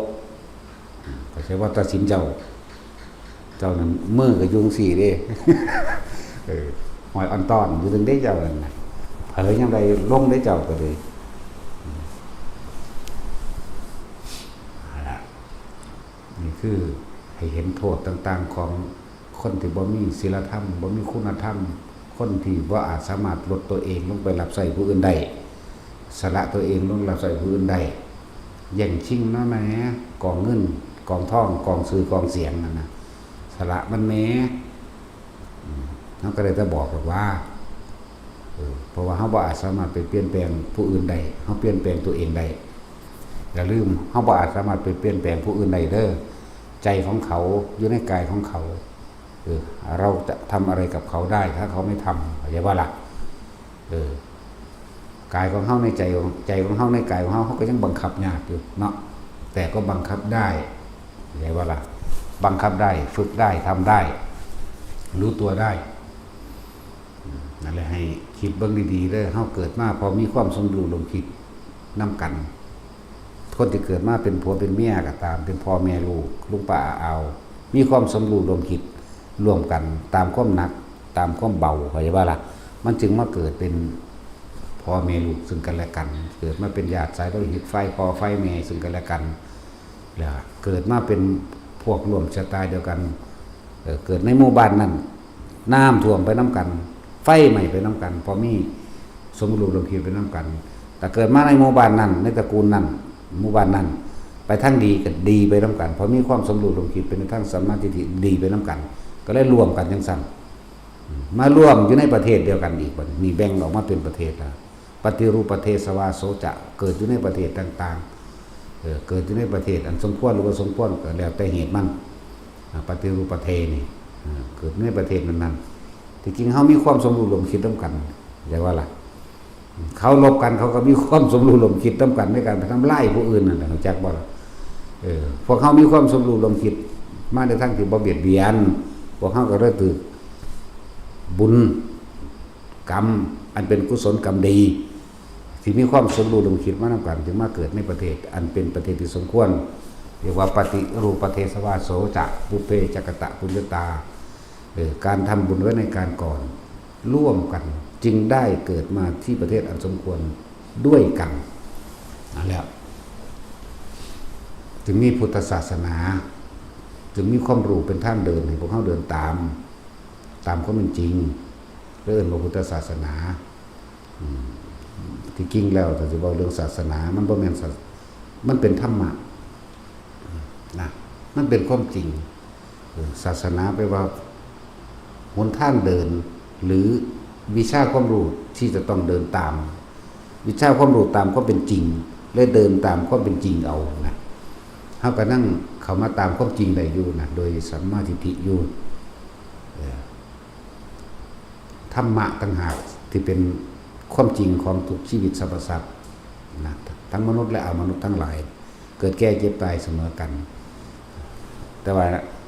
ເຂົາໃຈວ່າຕາສິນເຈົ້າ ເຈົ້ານັ້ນມືກໍຢູ່ຈັ່ງຊີ້ເດ້ ເອີ ຫ້ອຍອອນຕອນຢູ່ຈັ່ງໃດເຈົ້ານັ້ນນະ ເຜີຍຍາມໃດລົງເດ້ເຈົ້າກໍເລີຍ ນັ້ນລະ ນີ້ຄືໃຫ້ເຫັນໂທດຕ່າງໆຂອງຄົນທີ່ບໍ່ມີສິລະທຳ ບໍ່ມີຄຸນນະທຳ ຄົນທີ່ບໍ່ອາດສາມາດລົດຕົວເອງລົງໄປຮັບໃຊ້ຜູ້ອື່ນໄດ້ ສະຫຼະຕົວເອງລົງຮັບໃຊ້ຜູ້ອື່ນໄດ້ ແຍ່ງຊິງມາແດ່ ກອງເງິນ ກອງທອງ ກອງຊື່ ກອງສຽງນັ້ນນະ ສະຫຼະມັນແດ່. ອືມ ເຮົາກໍໄດ້ແຕ່ບອກດອກວ່າ ເອີ ເພາະວ່າເຮົາບໍ່ອາດສາມາດໄປປ່ຽນແປງຜູ້ອື່ນໄດ້ ເຮົາປ່ຽນແປງຕົວເອງໄດ້. ຢ່າລືມ ເຮົາບໍ່ອາດສາມາດໄປປ່ຽນແປງຜູ້ອື່ນໄດ້ເດີ. ໃຈຂອງເຂົາຢູ່ໃນກາຍຂອງເຂົາ. ເອີ ເຮົາຈະທຳອະໄລກັບເຂົາໄດ້ ຖ້າເຂົາໄມ່ທຳ ເຂົ້າໃຈບໍ່ລະ? ເອີ ກາຍຂອງເຮົາໃນໃຈຂອງ ໃຈຂອງເຮົາໃນກາຍຂອງເຮົາ ເຮົາກໍຍັງບັງຄັບຍາກຢູ່ເນາະ ແຕ່ກໍບັງຄັບໄດ້ ເຂົ້າໃຈບໍ່ລະ? ບັງຄັບໄດ້ ຝຶກໄດ້ ທຳໄດ້ ຮູ້ຕົວໄດ້. ອືມ ນັ້ນແຫຼະ ໃຫ້ຄິດເບິ່ງດີໆເດີ ເຮົາເກີດມາເພາະມີຄວາມສົມຮູ້ຮ່ວມຄິດນຳກັນ. ຄົນທີ່ເກີດມາເປັນຜົວເປັນເມຍກໍຕາມ ເປັນພໍ່ແມ່ລູກ ລຸງປ້າອາອາວ ມີຄວາມສົມຮູ້ຮ່ວມຄິດ ຮ່ວມກັນຕາມຄວາມໜັກ ຕາມຄວາມເບົາ ເຂົ້າໃຈບໍ່ລະ? ມັນຈຶ່ງມາເກີດເປັນພໍ່ແມ່ລູກຊຶ່ງກັນແລະກັນ ເກີດມາເປັນຍາດສາຍໂລຫິດ ໄຟພໍ່ໄຟແມ່ຊຶ່ງກັນແລະກັນ ແລ້ວເກີດມາເປັນພວກຮ່ວມຊະຕາດຽວກັນ ເອີ ເກີດໃນໝູ່ບ້ານນັ້ນ ນ້ຳຖ້ວມໄປນຳກັນ ໄຟໄໝ້ໄປນຳກັນ ເພາະມີ ສົມຮູ້ຮ່ວມຄິດໄປນຳກັນ. ຖ້າເກີດມາໃນໝູ່ບ້ານນັ້ນ ໃນຕະກູນນັ້ນ ໝູ່ບ້ານນັ້ນ ໄປທາງດີກໍດີໄປນຳກັນ. ເພາະມີຄວາມສົມຮູ້ຮ່ວມຄິດໄປໃນທາງສຳມາທິດຖິ ດີໄປນຳກັນ ກໍເລີຍລວມກັນຈັ່ງຊັ້ນ. ມາລວມຢູ່ໃນປະເທດດຽວກັນອີກບັດນີ້ ນີ້ແບ່ງອອກມາເປັນປະເທດລະ. ປະຕິຮູປະເທສະວາໂສຈະ ເກີດຢູ່ໃນປະເທດຕ່າງໆ ເອີ ເກີດຢູ່ໃນປະເທດອັນສົມຄວນ ຫຼື ບໍ່ສົມຄວນ ກໍແລ້ວແຕ່ເຫດມັນ. ອາ ປະຕິຮູປະເທນີ້ ເກີດໃນປະເທດນັ້ນໆ. ທີ່ຈິງເຮົາມີຄວາມສົມຮູ້ຮ່ວມຄິດນຳກັນ ແມ່ນບໍ່ລະ? ເຄົາລົບກັນ ເຂົາກໍມີຄວາມສົມຮູ້ຮ່ວມຄິດນຳກັນໃນການໄປທຳລາຍຜູ້ອື່ນນັ້ນແຫຼະ ຮູ້ຈັກບໍ່ລະ? ເອີ ພວກເຮົາມີຄວາມສົມຮູ້ຮ່ວມຄິດມາໃນທາງທີ່ບໍ່ບຽດບຽນ ພວກເຮົາກໍເລີຍຖືກບຸນ ກຳອັນເປັນກຸສົນກຳດີ ທີ່ມີຄວາມສົມຮູ້ຮ່ວມຄິດມານຳກັນ ຈຶ່ງມາເກີດໃນປະເທດອັນເປັນປະເທດທີ່ສົມຄວນ ເອີ້ນວ່າປະຕິຮູປະເທສະວາໂສຈະ ປຸບເພຈະກະຕະປຸນຍະຕາ. ເອີ ການທຳບຸນໄວ້ໃນການກ່ອນ ລວມກັນຈຶ່ງໄດ້ເກີດມາທີ່ປະເທດອັນສົມຄວນດ້ວຍກັນ. ນັ້ນແຫຼະ ຈຶ່ງມີພຸດທະສາສະໜາ ຈຶ່ງມີຄວາມຮູ້ເປັນທາງເດີນໃຫ້ພວກເຮົາເດີນຕາມ ຕາມຄວາມເປັນຈິງ ເອີ້ນວ່າພຸດທະສາສະໜາ. ອືມ ທີ່ຈິງແລ້ວ ຖ້າຊິເວົ້າເລື່ອງສາສະໜາ ມັນບໍ່ແມ່ນສາ ມັນເປັນທຳມະນະ ມັນເປັນຄວາມຈິງ. ເອີ ສາສະໜາແປວ່າຫົນທາງເດີນ ຫຼື ວິຊາຄວາມຮູ້ທີ່ຈະຕ້ອງເດີນຕາມ ວິຊາຄວາມຮູ້ຕາມຄວາມເປັນຈິງ ແລະ ເດີນຕາມຄວາມເປັນຈິງເອົານະ. ເຮົາກໍນັ່ງເຂົ້າມາຕາມຄວາມຈິງໄດ້ຢູ່ນະ ໂດຍສຳມາທິດຖິຢູ່. ເອີ ທຳມະຕ່າງຫາກທີ່ເປັນຄວາມຈິງຂອງທຸກຊີວິດສັບພະສັດນະ ທັງມະນຸດ ແລະ ອະມະນຸດທັງຫຼາຍ ເກີດແກ່ເຈັບຕາຍສະເໝີກັນ. ແຕ່ວ່າ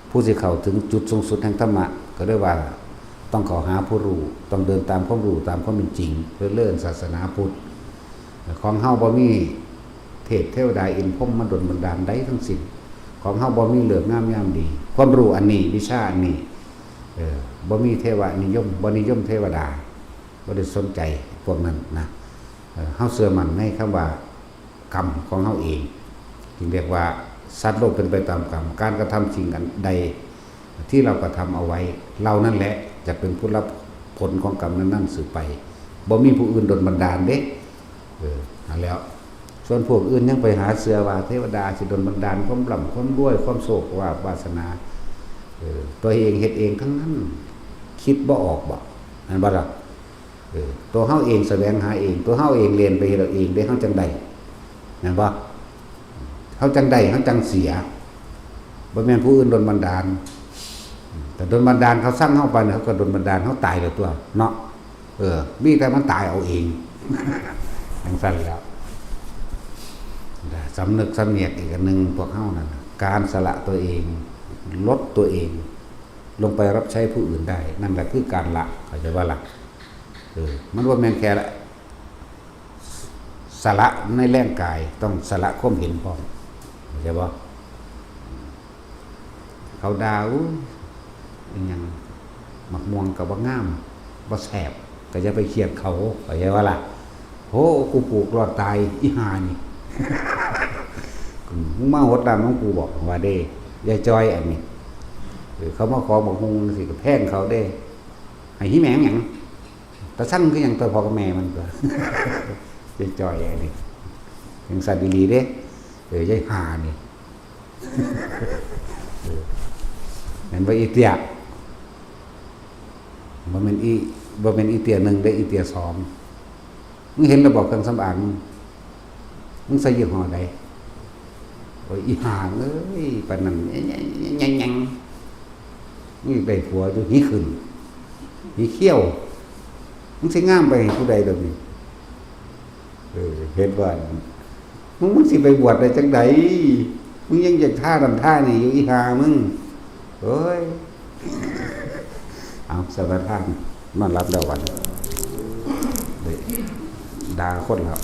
ຜູ້ທີ່ເຂົ້າເຖິງຈຸດສູງສຸດແຫ່ງທຳມະ ກໍເລີຍວ່າຕ້ອງເຂົ້າຫາຜູ້ຮູ້ ຕ້ອງເດີນຕາມຄວາມຮູ້ ຕາມຄວາມເປັນຈິງ ເລີຍເອີ້ນສາສະໜາພຸດ. ຂອງເຮົາບໍ່ມີເທບເທວະດາອິນພົມມາດົນບັນດານໃດທັງສິ້ນ. ຂອງເຮົາບໍ່ມີເລີກງາມຍາມດີ. ຄວາມຮູ້ອັນນີ້ ວິຊາອັນນີ້ ເອີ ບໍ່ມີເທວະນິຍົມ ບໍ່ນິຍົມເທວະດາ ບໍ່ໄດ້ສົນໃຈພວກນັ້ນນະ. ເອີ ເຮົາເຊື່ອໝັ້ນໃນຄຳວ່າກຳຂອງເຮົາເອງ ຈຶ່ງຮຽກວ່າສັດໂລກເປັນໄປຕາມກຳ. ການກະທຳສິ່ງອັນໃດທີ່ເຮົາກະທຳເອົາໄວ້ ເຮົານັ້ນແຫຼະຈະເປັນຜູ້ຮັບຜົນຂອງກຳນັ້ນໆສືບໄປ ບໍ່ມີຜູ້ອື່ນດົນບັນດານເດ້. ເອີ ຫັ້ນແຫຼະ. ສ່ວນພວກອື່ນຍັງໄປຫາເຊື່ອວ່າເທວະດາຊິດົນບັນດານຄວາມລ່ຳຄວາມລວຍ ຄວາມໂຊກລາບວາສະໜາ. ເອີ ຕົວເອງເຮັດເອງທັງນັ້ນ ຄິດບໍ່ອອກບໍ? ແມ່ນບໍ່ລະ? ເອີ ຕົວເຮົາເອງສະແຫວງຫາເອງ ຕົວເຮົາເອງແລ່ນໄປເຮັດເອົາເອງເດ້ ເຮົາຈັ່ງໄດ້ ແມ່ນບໍ່? ເຮົາຈັ່ງໄດ້ ເຮົາຈັ່ງເສຍ ບໍ່ແມ່ນຜູ້ອື່ນດົນບັນດານ. ແຕ່ດົນບັນດານເຂົາຊັງເຮົາໄປ ເຂົາກໍດົນບັນດານເຮົາຕາຍແລ້ວຕົວະເນາະ. ເອີ ມີແຕ່ມັນຕາຍເອົາເອງ ຈັ່ງຊັ້ນແຫຼະ. ສຳນຶກສຳນຽກອີກອັນໜຶ່ງ ພວກເຮົານັ້ນນະ ການສະຫຼະຕົວເອງ ລົດຕົວເອງລົງໄປຮັບໃຊ້ຜູ້ອື່ນໄດ້ ນັ້ນແຫຼະຄືການລະ ເຂົ້າໃຈບໍ່ລະ? ເອີ ມັນບໍ່ແມ່ນແຄ່ສະຫຼະໃນແຮງກາຍ ຕ້ອງສະຫຼະຄວາມເຫັນພ້ອມ ເຂົ້າໃຈບໍ່? ເຂົາດ່າ ໂອ້ຍ ອີຫຍັງ ໝາກມ່ວງກໍບໍ່ງາມ ບໍ່ແຊບ ກໍຢ່າໄປຄຽດເຂົາ ເຂົ້າໃຈບໍ່ລະ? ໂຫ ກູປູກລອດຕາຍ ອີຫ່ານີ້ ມຶງມາຫົດນ້ຳນຳກູບໍ ວ່າເດ້ ຍາຍຈ່ອຍອັນນີ້. ເອີ ເຂົາມາຂໍໝາກຫຸ່ງຈັ່ງຊີ້ກໍແພງເຂົາເດ້ ໃຫ້ອີແມ່ງຫຍັງ? ຕາຊັງຄືຫຍັງ ຕົວພໍ່ກັບແມ່ມັນຕົວະ ຍາຍຈ່ອຍອັນນີ້ ຈັ່ງຊັ້ນອີ່ຫຼີເດ້. ເອີ ຍາຍຫ່ານີ້ ແມ່ນບໍ່ອີເຕ້ຍ? ບໍ່ແມ່ນອີ ບໍ່ແມ່ນອີເຕ້ຍໜຶ່ງເດ້ ອີເຕ້ຍສອງ. ມຶງເຫັນແລ້ວບໍ່ເຄື່ອງສຳອາງ? ມຶງໃສ່ຍີ່ຫໍ້ໃດ? ໂອ້ຍ ອີຫ່າເອີຍ ປານນັ້ນ ຍັງໆ ມຶງຢາກໄດ້ຜົວຢູ່ ຫີຂຶ້ນ ຫີຂຽວ ມຶງຊິງາມໄປໃຫ້ຜູ້ໃດດອກນີ້? ເອີ ເຫັນບໍ່? ມຶງ ມຶງຊິໄປບວດໄດ້ຈັ່ງໃດ? ມຶງຍັງຢາກທານັ້ນທານີ້ຢູ່ ອີຫ່າມຶງ. ໂອ້ຍ ເອົາ ສະມາທານ ນອນຫຼັບແລ້ວບັດນີ້ ໄດ້ດ່າຄົນແລ້ວ.